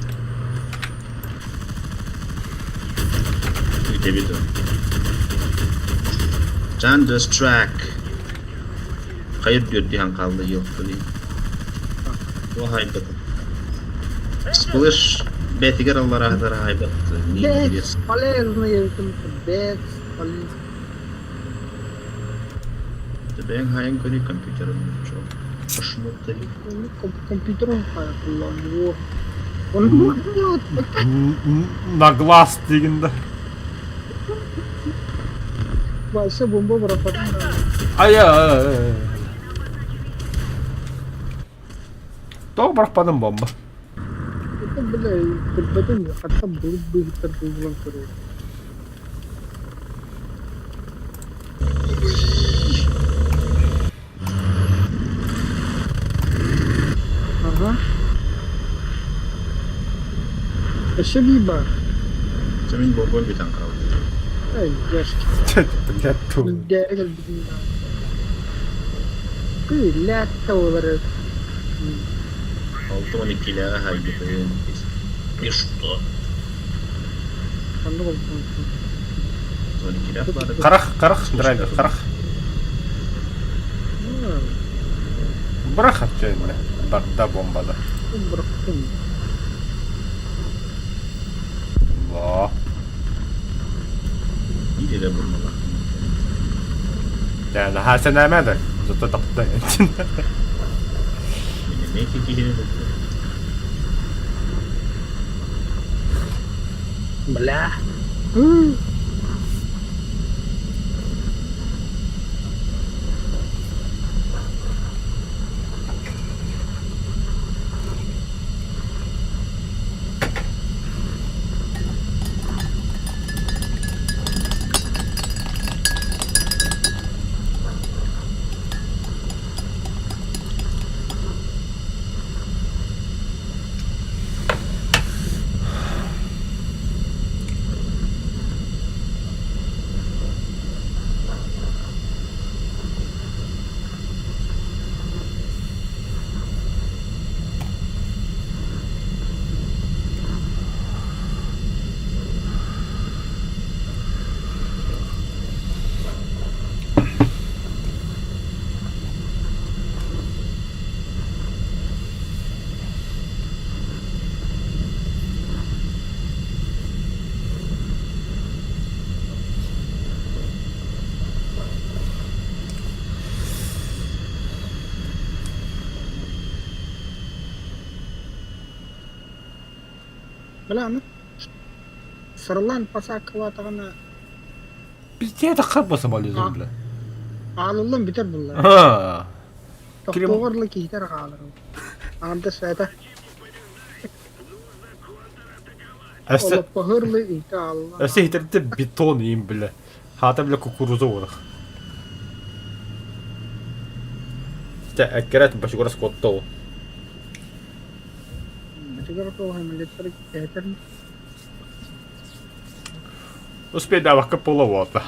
Үтэбит Thunderstruck. Хайыр дүрдиһэн хаалла йылтыны. Туох айбата. Сплэш бээтигэр аллараатар айбат. Бесполезный бесполезный. Бэйэҥ хайан көрүй компьютерын Посмотри. Компьютером kullanıyor. Onu На глаз диигин да. Вообще бомба бырахпатым. Ай ай Тоҕо бырахпатым бомба? Это, бля, билбэтим, хатта былыт быыһыттан булан көрөр. Ага. Өссө биир баар. Дьэ мин бомбам бүтэн хаалбыт. Эй, дьэшки. Блядь, ту. Билгээри кэлбитим даҕаны. Кыыллаах да буолар 6-12-лээҕи хаайбытым. И что? Ханнык олохтон 12-лээх баар. Харах, харах, драйвер, харах. Бырах отчаянно. Барда бомбада. Бырахтым. Во. Биир эрэ бурмалаах. Дьэ, наһаа сэнээмэ да, зато таптаҥ. Мин эмиэ киһини бултум. Бля. Бля, аны сырылаан посадкалаатаҕына. Пиздец, хаппа самолетом, бля. Аалыллан бүтэр булла. А, Тохтуоҕар ыла киһитэ эрэ хаалар. Аҥардас это Өссө олоппоһуор ыла иһитэ аалла. өссө иһитэрдэ бетон им, бля. Хаата, бля, кукуруза уорах. Тэ, эккирет башыгара скоттоо. Бачыгар туох эмилеттер кэһэтэр. Успейдаабакка половота.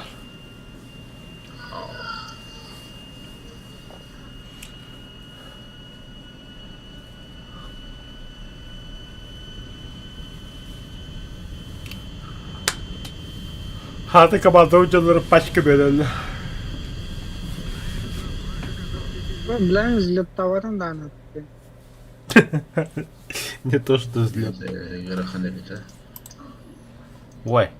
Хаата команда дьоннору пачка бөлөллөр. Билэн взлеттаватын даҕаны. Не то что взлет. Ыарахан эбит а. Ой.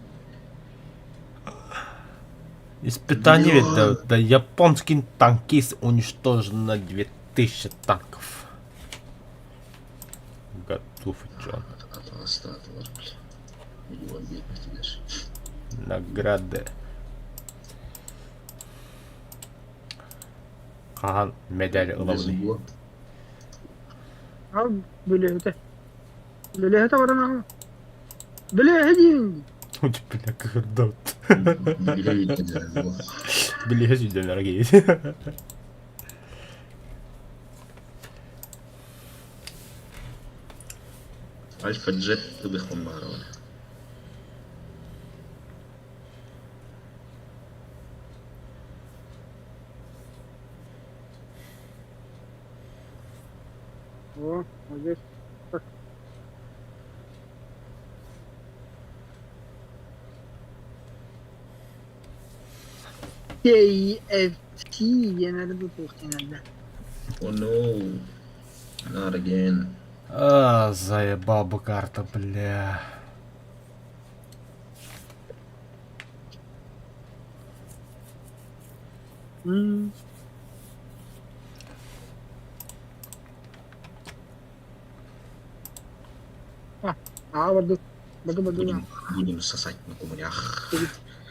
Испытание Миллион. да, да, японский танкист уничтожено 2000 танков. Готов, Джон. Атаҕастаатылар бля. Миллион биэрбэтилэр. Награды. Хаһан медаль ылабыный? Без Ал бүлөһүтэ. Бүлөһүтэ баран аҕа. Бүлөһү диин. Бля, кыһырдабыт. Билэ Билиһэ сүйдөнөр киһи. Альфа Джет ылыахпын баҕарабын. О, молодец. Так. KFC диэн бу туох диэн Oh no. Not again. А, заебал бы карта, бля. М. А, а, барды. Барды, барды. Будем, будем сосать на кумырях.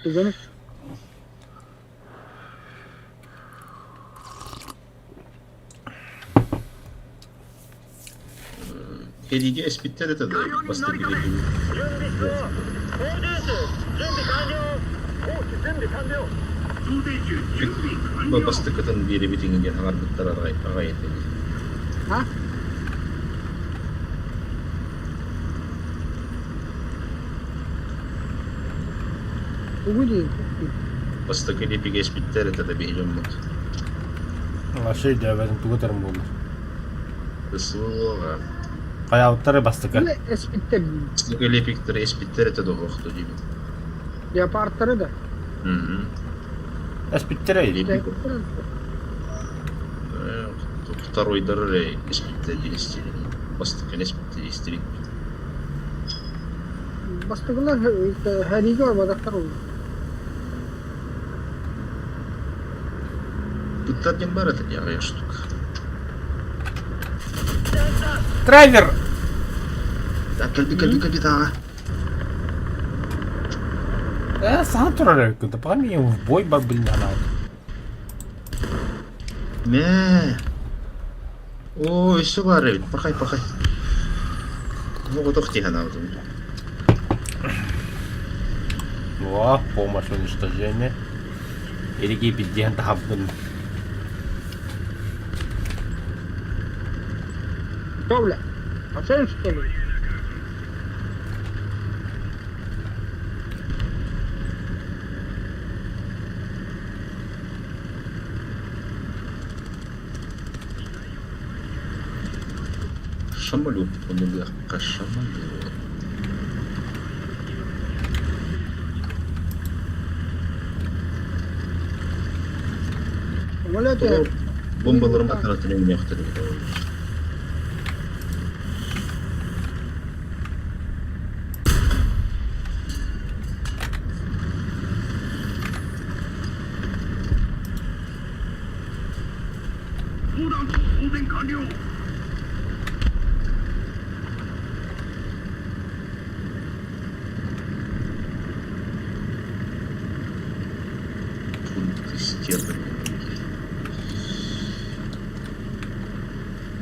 Түгэн. Хедиге эспиттер это да, бастыгы 準備しろ操縦手準備完了講師準備完了 Бастыкытын биэрибитиҥ диэн хаҥарбыттар аҕай аҕай этэ дии. А? Тугу диир? Бастакы липигэ эспиттэр этэ да биһи дьоммут. Вообще диабетин тугу этэрим буоллар. СВО-ҕа Хайаабыттары бастакы. Бile эспиттэр диир. Бастакы липиктэр эспиттэр этэ доҕохто диибин. Леопардтары да. Мгм. Эспиттэрэй. Липик второйдары эрэ эспиттэр диэн истэрин. Бастакы эспиттэр истэрин. Бастакылар хэриигэ барбатахтар ол. Ыттар диэн баар этэ дии аҕыйах штук. Драйвер! Так, кэлби кэлби кэлби тааҕа. Э, саҥа турар эбиккин, пока меня в бой бар блин анаат. Мэ. Оо, өссө баар эбит. Пахай, пахай. Оҕотох дии санаабытым. О, помощь уничтожение. Или пизден таһабын. Что, бля? Совсем что ли? Самолет оннугуохха самолет. Самолет Бомбаларым атаратын өҥнөөхтөр эбит. Стерлинг.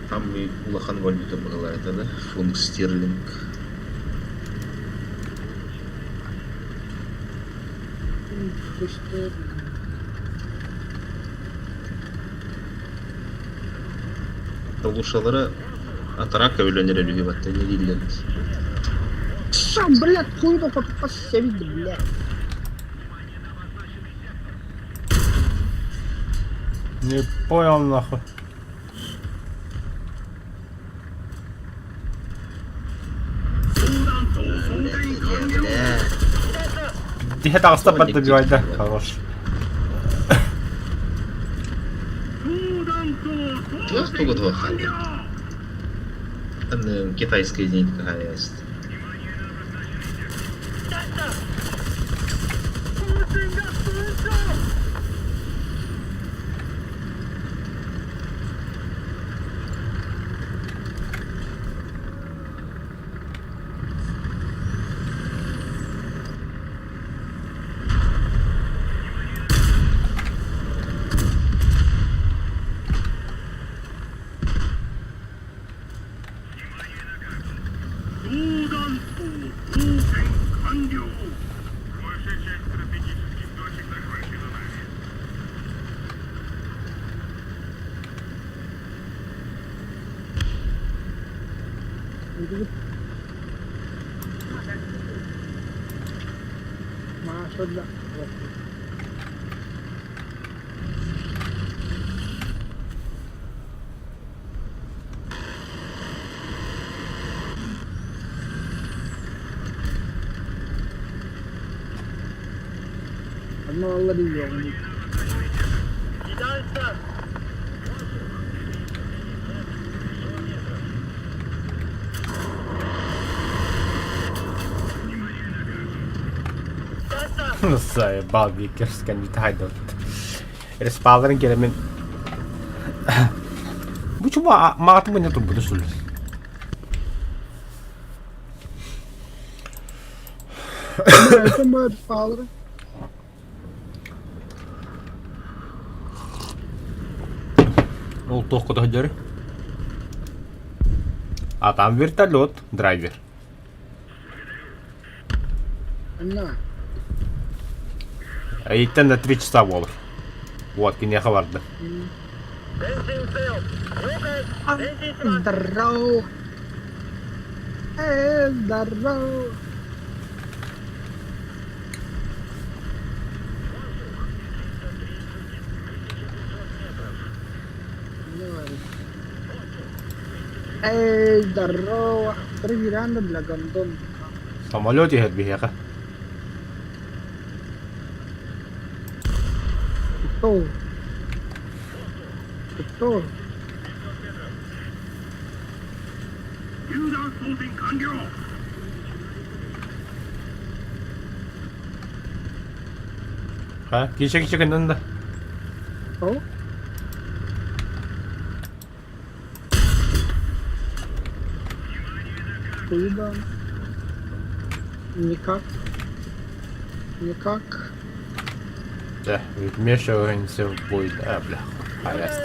Там и улахан валюта была это, да? Фунт стерлинг. Лучшалара атарака өлөнөр үһү батта не дииллэр. Сам, блядь, хуй хоть посевить, блядь. Не понял нахуй. Тиһэ таҕыста барда бивайда. Хорош. Туох тугу туох хаалбыт? Китайская зенитка хаайаст. Маша, Онно алла билиэҕиҥ. Заебал Викерская не тайдот. Респаларын керемин. Бу чума маатым не турбуду что ли? Это респалары. Ол туох кутаһдьары? А там вертолет, драйвер. Анна. Эйиттэн да три часа буолар. Вот, киниэхэ барда. Здорово. Здорово. Эй, здорово. Проверяндо для гондон. Самолет иһэр биһиэхэ. Кто? Кто? Ха, кише кише гыннан да. Кто? Куда? Никак. Никак. Да, вмешиваемся в бой. А, бля, хайаст.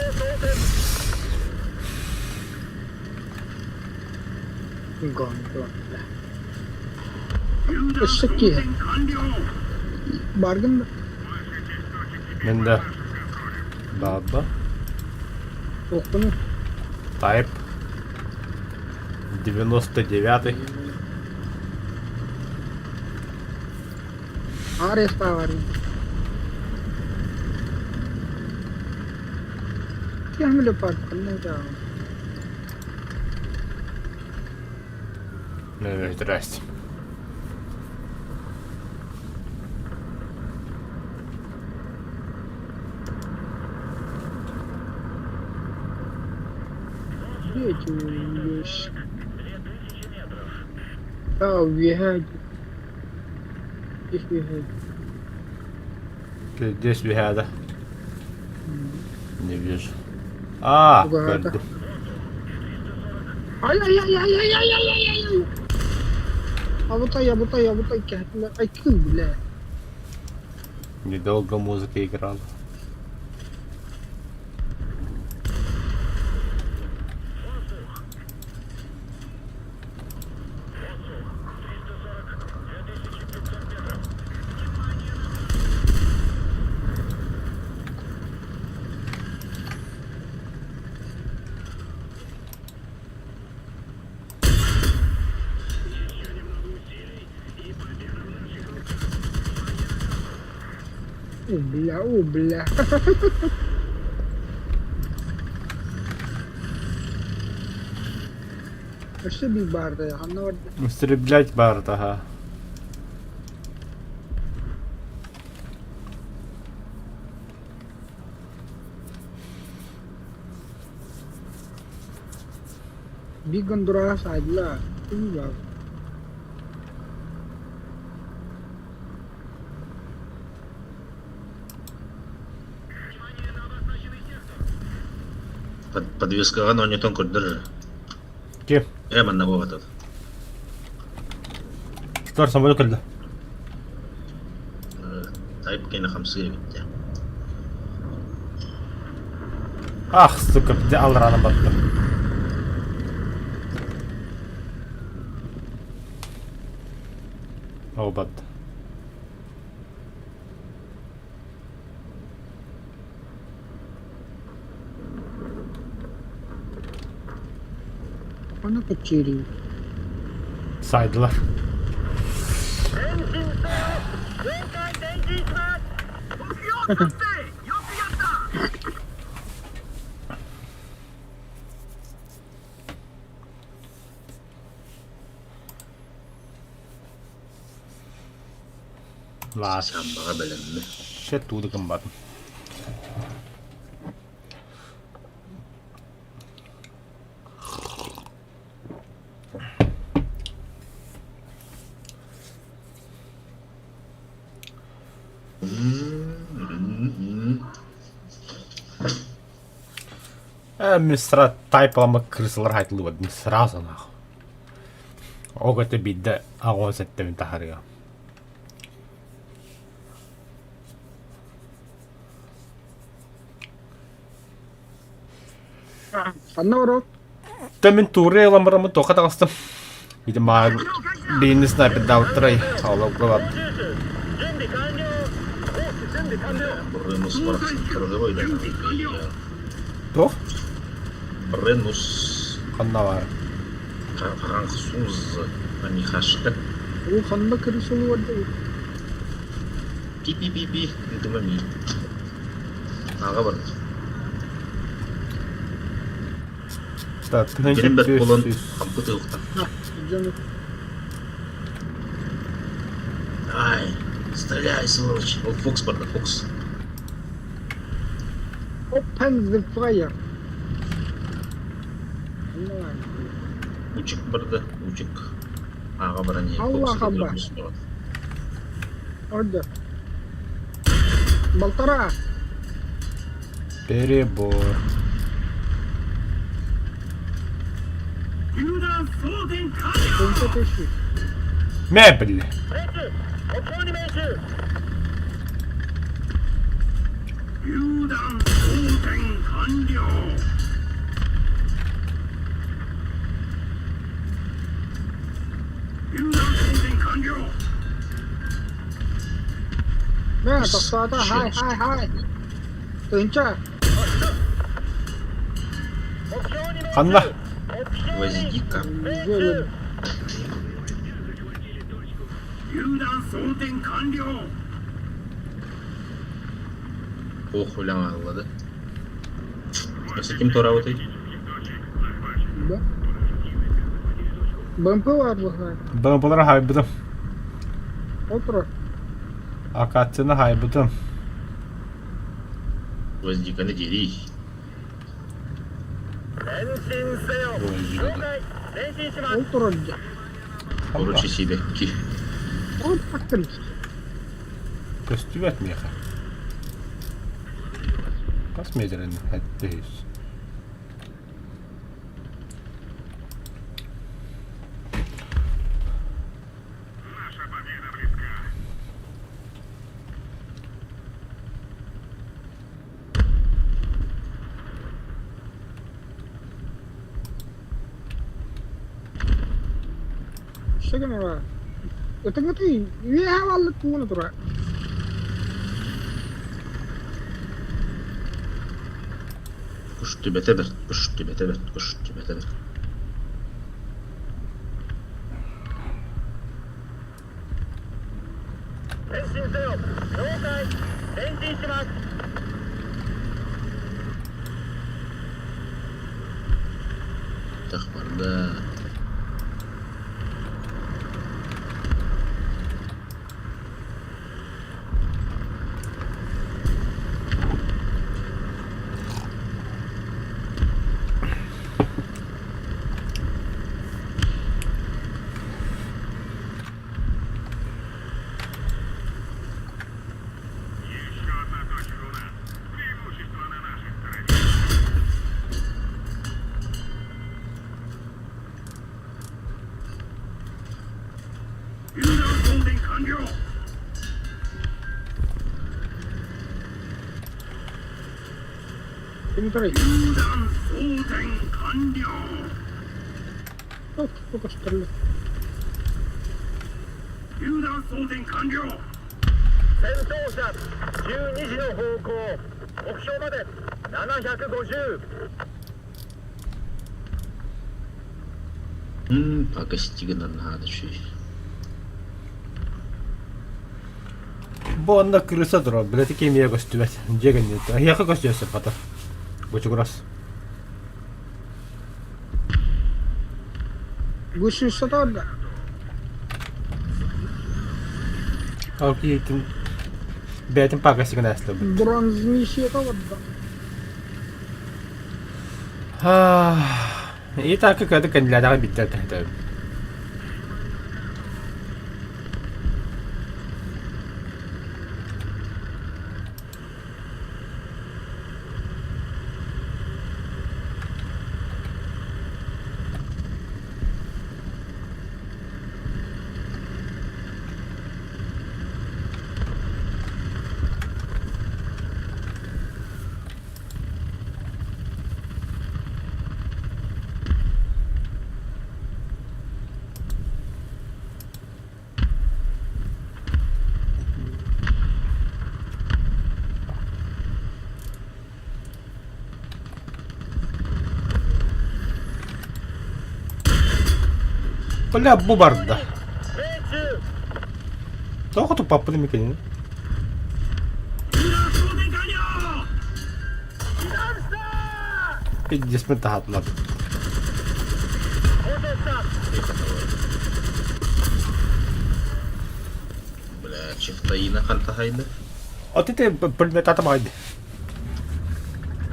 Гондон, бля. Өссө киһи. Баргын да? Мен да. Баба. Туохпунуй? Type. 99-й. Арестовали. Киһи парк Здрасте. Где эти вещи? А, убегать. Их убегать. Здесь бегада. Не вижу. А, Угадал. көрдүм. Ай-ай-ай-ай-ай-ай-ай-ай-ай! Абытай, абытай, абытай, кэһэтилэр. Ай, кый, бля. Недолго музыка играла. О, бля, о, бля. Өссө биир баарда ханна барда? Истреблять баарда, ха. Биир гондурас айдылар. Подвескаҕа оонньотон көрдөр эрэ. Ким? Ээ манна буолбатах. Тор самолет кэллэ. Тайп кэнэ хамсыыр эбит дии. Ах, сука, дьэ аллараанан барда. Ол барда. Ону кэпсиирий? Сайдылар. Лаас. Самбаҕа бэлэммин. Шет тууду гымматым. Мин сразу тайпалама крысалар хайтылыбат мин сразу нахуй. Ол это биирдэ аҕыс сэттэбин таһарыга. Ханна урок? Та мин туурай ылан бараммын туохха таҕыстым. Ити маа биинни снайпердаабыттарай олорго бардым. Ренус барахсан Туох? Ренус Ханна баар? француз, а не хашка. Уу ханна кырысылы барда? Пи-пи-пи-пи, дымами. Аҕа бар. Кэлин бэрт буолан хампы тыылта. Ай, стреляй, сволочь. Ол Фокс барда, Фокс. Open the fire. Учик барда, учик. Аҕа баран иһэн Аллах Абба. Орда. Балтара. Перебор. Мебель. Мэ, тохтоото, хай, хай, хай. Тыынча. Ханна? Гвоздика. Ох, үлэҥ аһыллады. Өссө ким туораабытый? Да. БМП баар быһаа. БМПлары хайбытым. Отура. Акацияны хайбытым. Гвоздиканы дерий. Ол турар дьэ. Короче, сибэкки. Ол фактор. Көстүбэт миэхэ. Хас метрин эттиһис. Что гына Ытыҥытый үөһэ баллык тууна турар. Куш түбэтэ бэрт, куш түбэтэ бэрт, куш түбэтэ бэрт. 進せよ了解前進します Тах барда. Ким Ох, сколько стреляет. 戦闘車12時の方向目標まで750 Пакостиган надо чуть. Бу онно крыса турар, билэти кимиэ көстүбэт. Дьиэ кэнниттэн. Эһиэхэ көстүө сөп хата. Бучугурас. Выше да. Ол киһитин бэйэтин пакостигын ааслабыт. Бронзмещи да. И так кыды кэннилээтэҕэ биттэр тэһтэбин. Бля, бу барда. Тоҕо туппаппын микинин? Пиздец таһаатылар. Бля, чифтаина хантахайда. От ити предмет атамайды.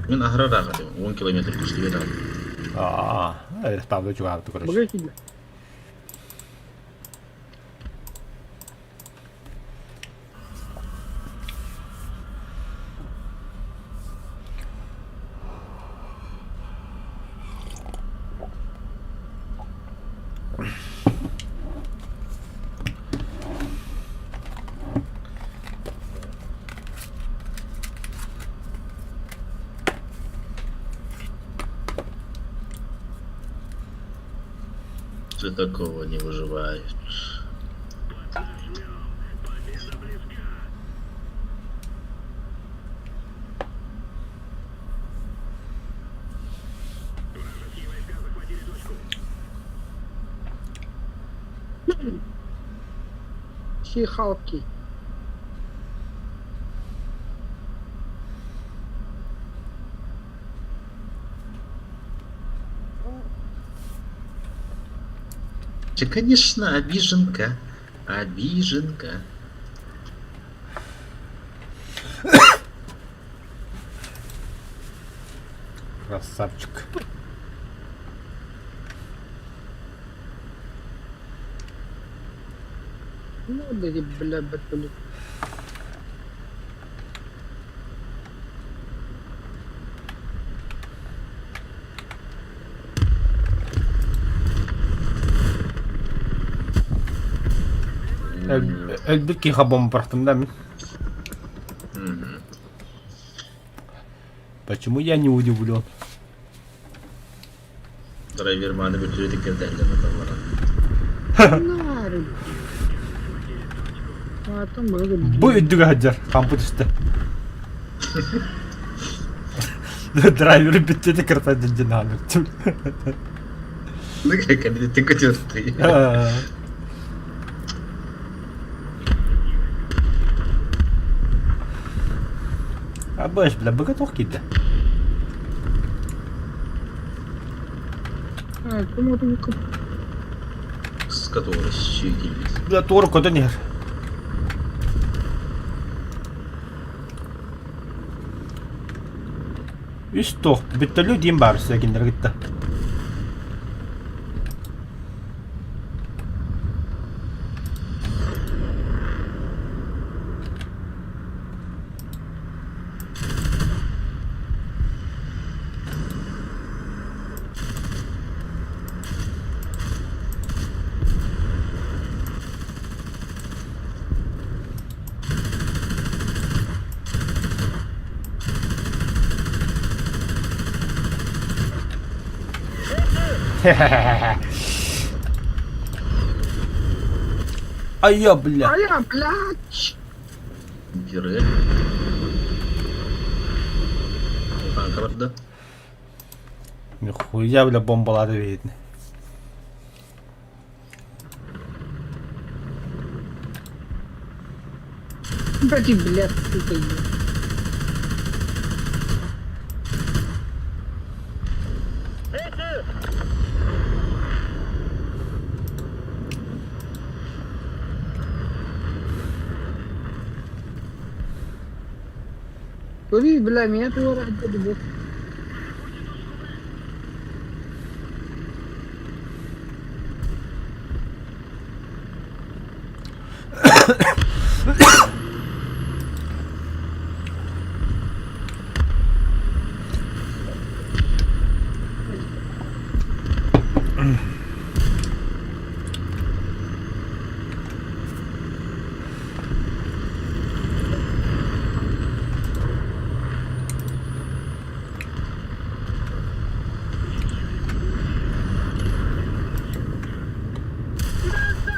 Мин аһара рағады, 10 километр күстүгө даҕаны. Аа, ставлю чугаабыт короче. Богатый. За такого не выживают. Хихалки. Ты, конечно, обиженка. Обиженка. Красавчик. Ну, да, бля, бля. Өлбүт киһи бомба бырахтым да мин. Почему я не удивлен? Драйвер маны бүтүрү кирдэллэр аталлара. Нары. А там много Бу үрдүгэ сылдьар, хампы түстэ. Драйвер бүттү кырта дьин ааныр. Ну как они ты көтөртүй. Абыш, бля, быга туох киирдэ? А, кому это С которой щегелит. Бля, туора көтөн иһэр. Үс туох, бүттөлүү диэн баар кинилэр кытта. Айа, бля. А я, блядь! Бирель. Танка барда. Нихуя, бля, бомбалады видно. Блядь, блядь, сука, еб. Көрүүй, бля, меня туора бу.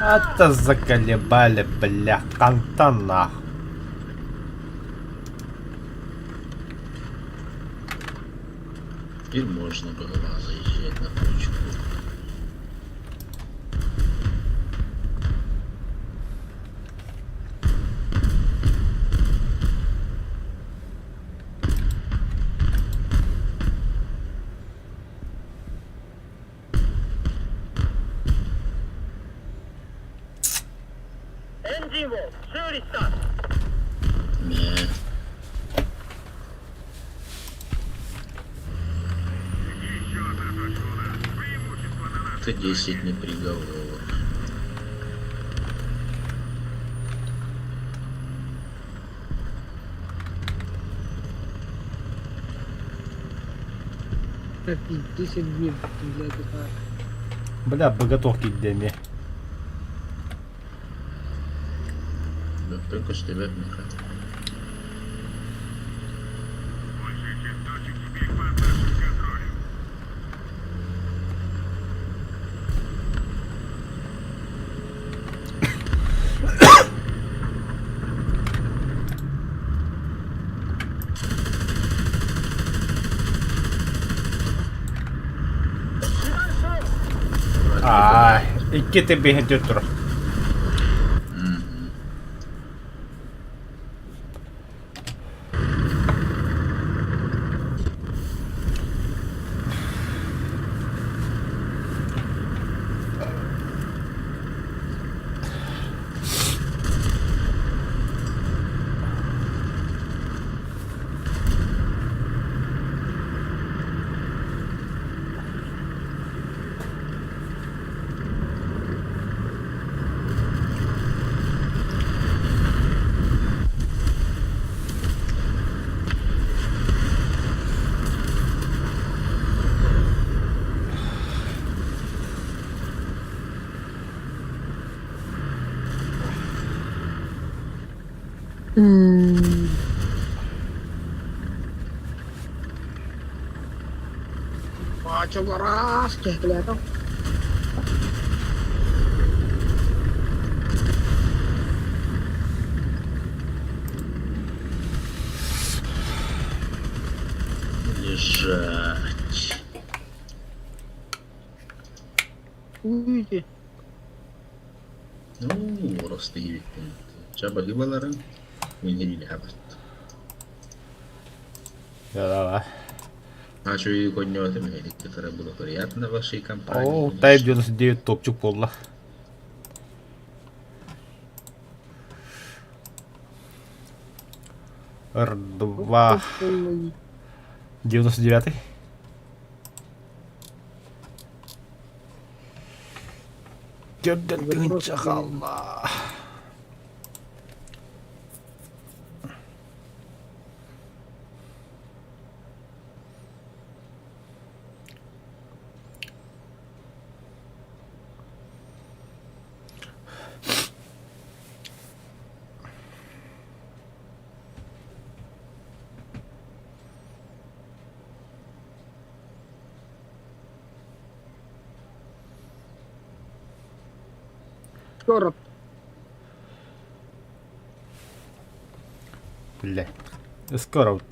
Это заколебали, бля, хантан нах. Теперь можно было заезжать на точку. Нет. Это 10 не приговор. Пиздец, блядь, это... Бля, боготовки дэми. Да, только что тебя Ай, икки тебиһин тур. Чугурас, киһилээтэ. Лежать. Уйди. Ну, ростыйбит. Чаба гыбаларын. Мен хабат. Да-да. Ачуй конньоотум ити было приятно вашей компании. О, Type 99 топчук буолла. Р2 99 Төрдөн тыһыынча хаалла. Скоро. Бля. Скоро вот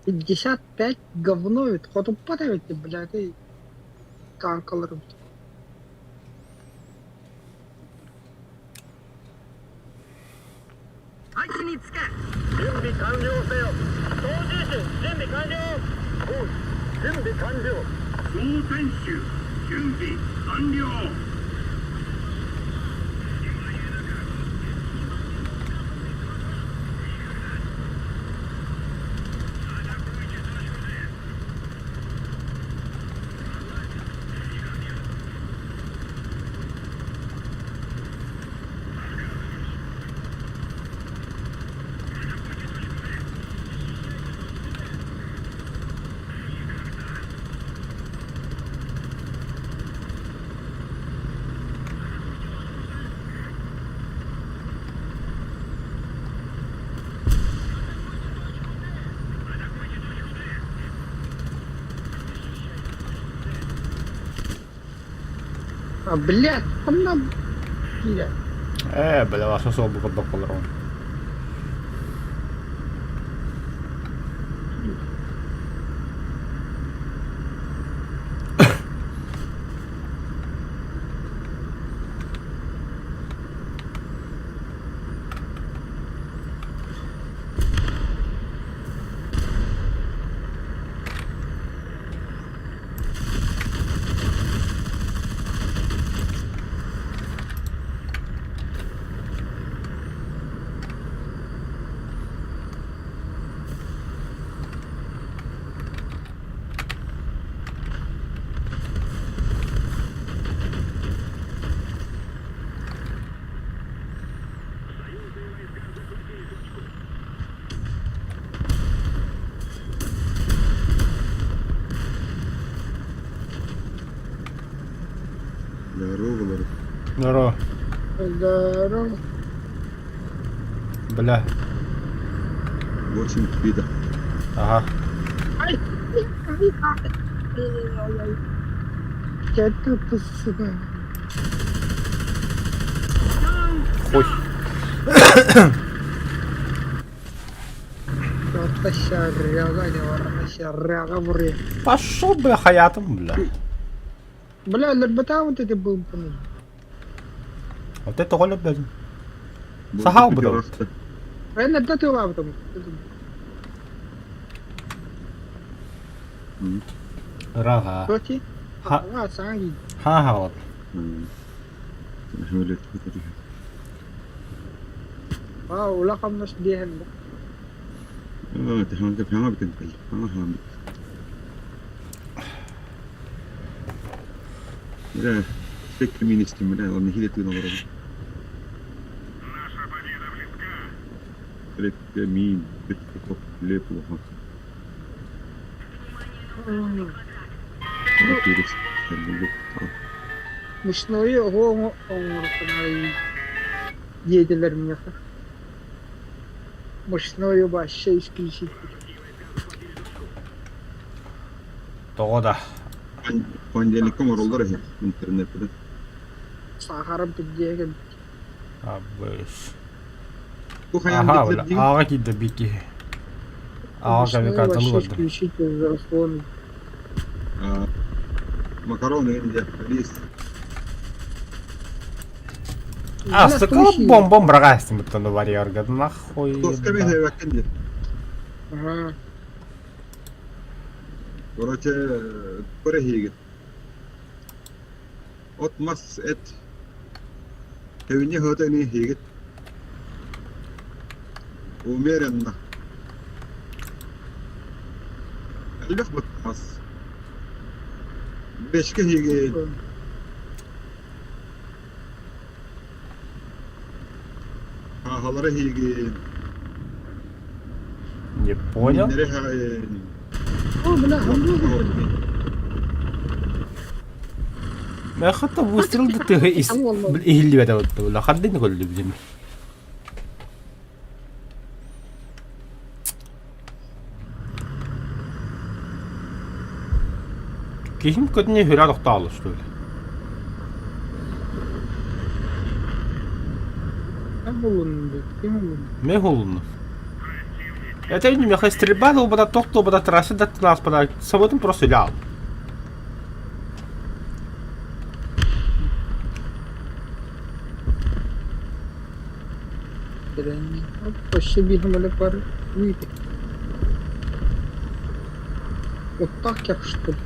55 говно ведь. Хоту подавите, блядь, и танкаларым. 配置につけ準備完了せよ操縦手準備完了おう準備完了操船手準備完了 А, блядь, там на... Блядь. Ээ, бля, ваша суол курдук олорон. Здорово, Здорово. Здорово. Бля. 8 видов. Ага. Ай, Я тут, сука. Ой. Пошел, бля, хаятом, бля. Бля, лербета вот это был, помню. Вот это голя, блядь. Сахал бы дал. Правильно, да ты лав там. Рага. Тоти? Ха. А, санги. Ха-ха, вот. А, улахам нас дehen. Мучной оҕо оҥоркунай диэтилэр миэхэ. Мучной вообще исключительно. Тоҕо да. Понедельникка оҥороллор үһү интернеттэн. Саахарым кирдиэ Абыс. Бу хайаан Аха, биллэр бля. дии. Ааҕа киирдэ бики. Ааҕа Мучной камикадзе вообще барда. исключительно взрослый. Макароны, рис. А, сука, бомбом быраҕаастым буттан варьярга, нахуй. Тоска мен хэвэккин дии. Ага. Короче, көрө От мас эт. Кэбинньэ сыта ини иһиигит. Умеренно. Элбэх мас. Бэшкэ иһиигит. Хааһалары иһиигин. Не понял? Мииннэри иһэҕин. О, бля, хамдыы Хата выстрел да тыһы иһиллибэтэ буолла. Хардын көрүлүбүтүм. Киһим көтүнэ хүрэ тохтоолу что ли? Мен холунну. Это не меха стрельба долбата тох долбата трасса да траспада саботын просто лял. Вообще бігом пар вийти. Вот так я что ли?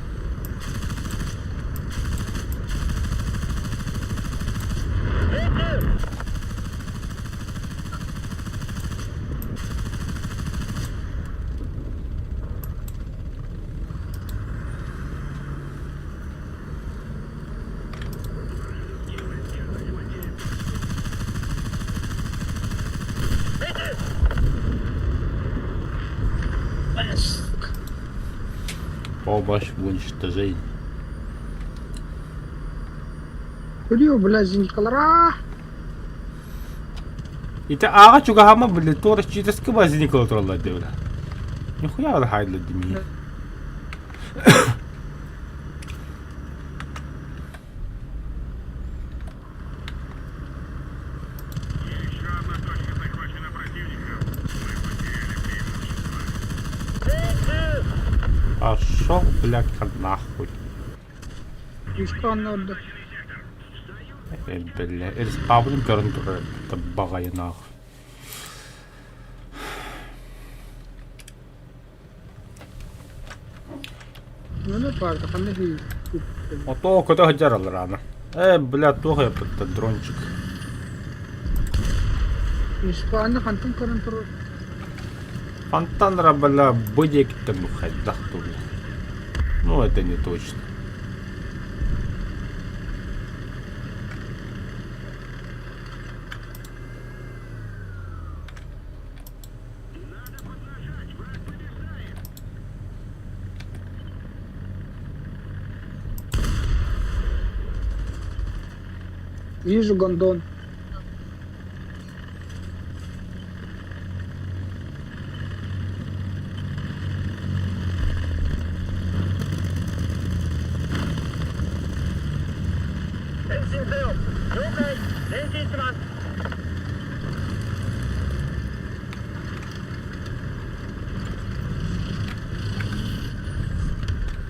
Помощь в уничтожении. Күлүө, бля, зенитка Ити ааҕа чугаһаама били туора читески базиникала тураллар диэбитэ. Нихуя да хайдла димии. Пошел, блядь, нахуй. Исканнарда. Бля, респаун көрөн турар баҕайы нахуй. Маны баарда ханна Ото көтө сылдьар аны. Э, бля, туох ыйаппыттар дрончик. Испанна хантан көрөн турар. Фонтанра, бля, бу диэкиттэн бу хайдах тугу. Ну, это не точно. Вижу гондон.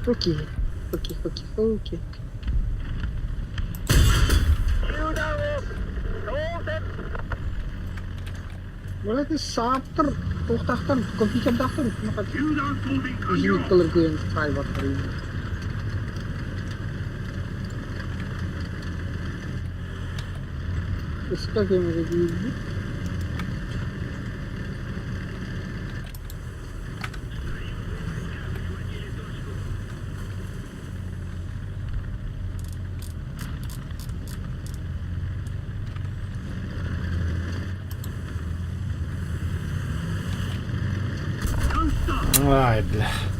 Окей. Окей, окей, окей. Бля, ты сааптар, туохтаахтар, компьютердаахтар, зениткалар кыайан хаайбаттар. Ыска кэмигэр киирбит. Ай, бля.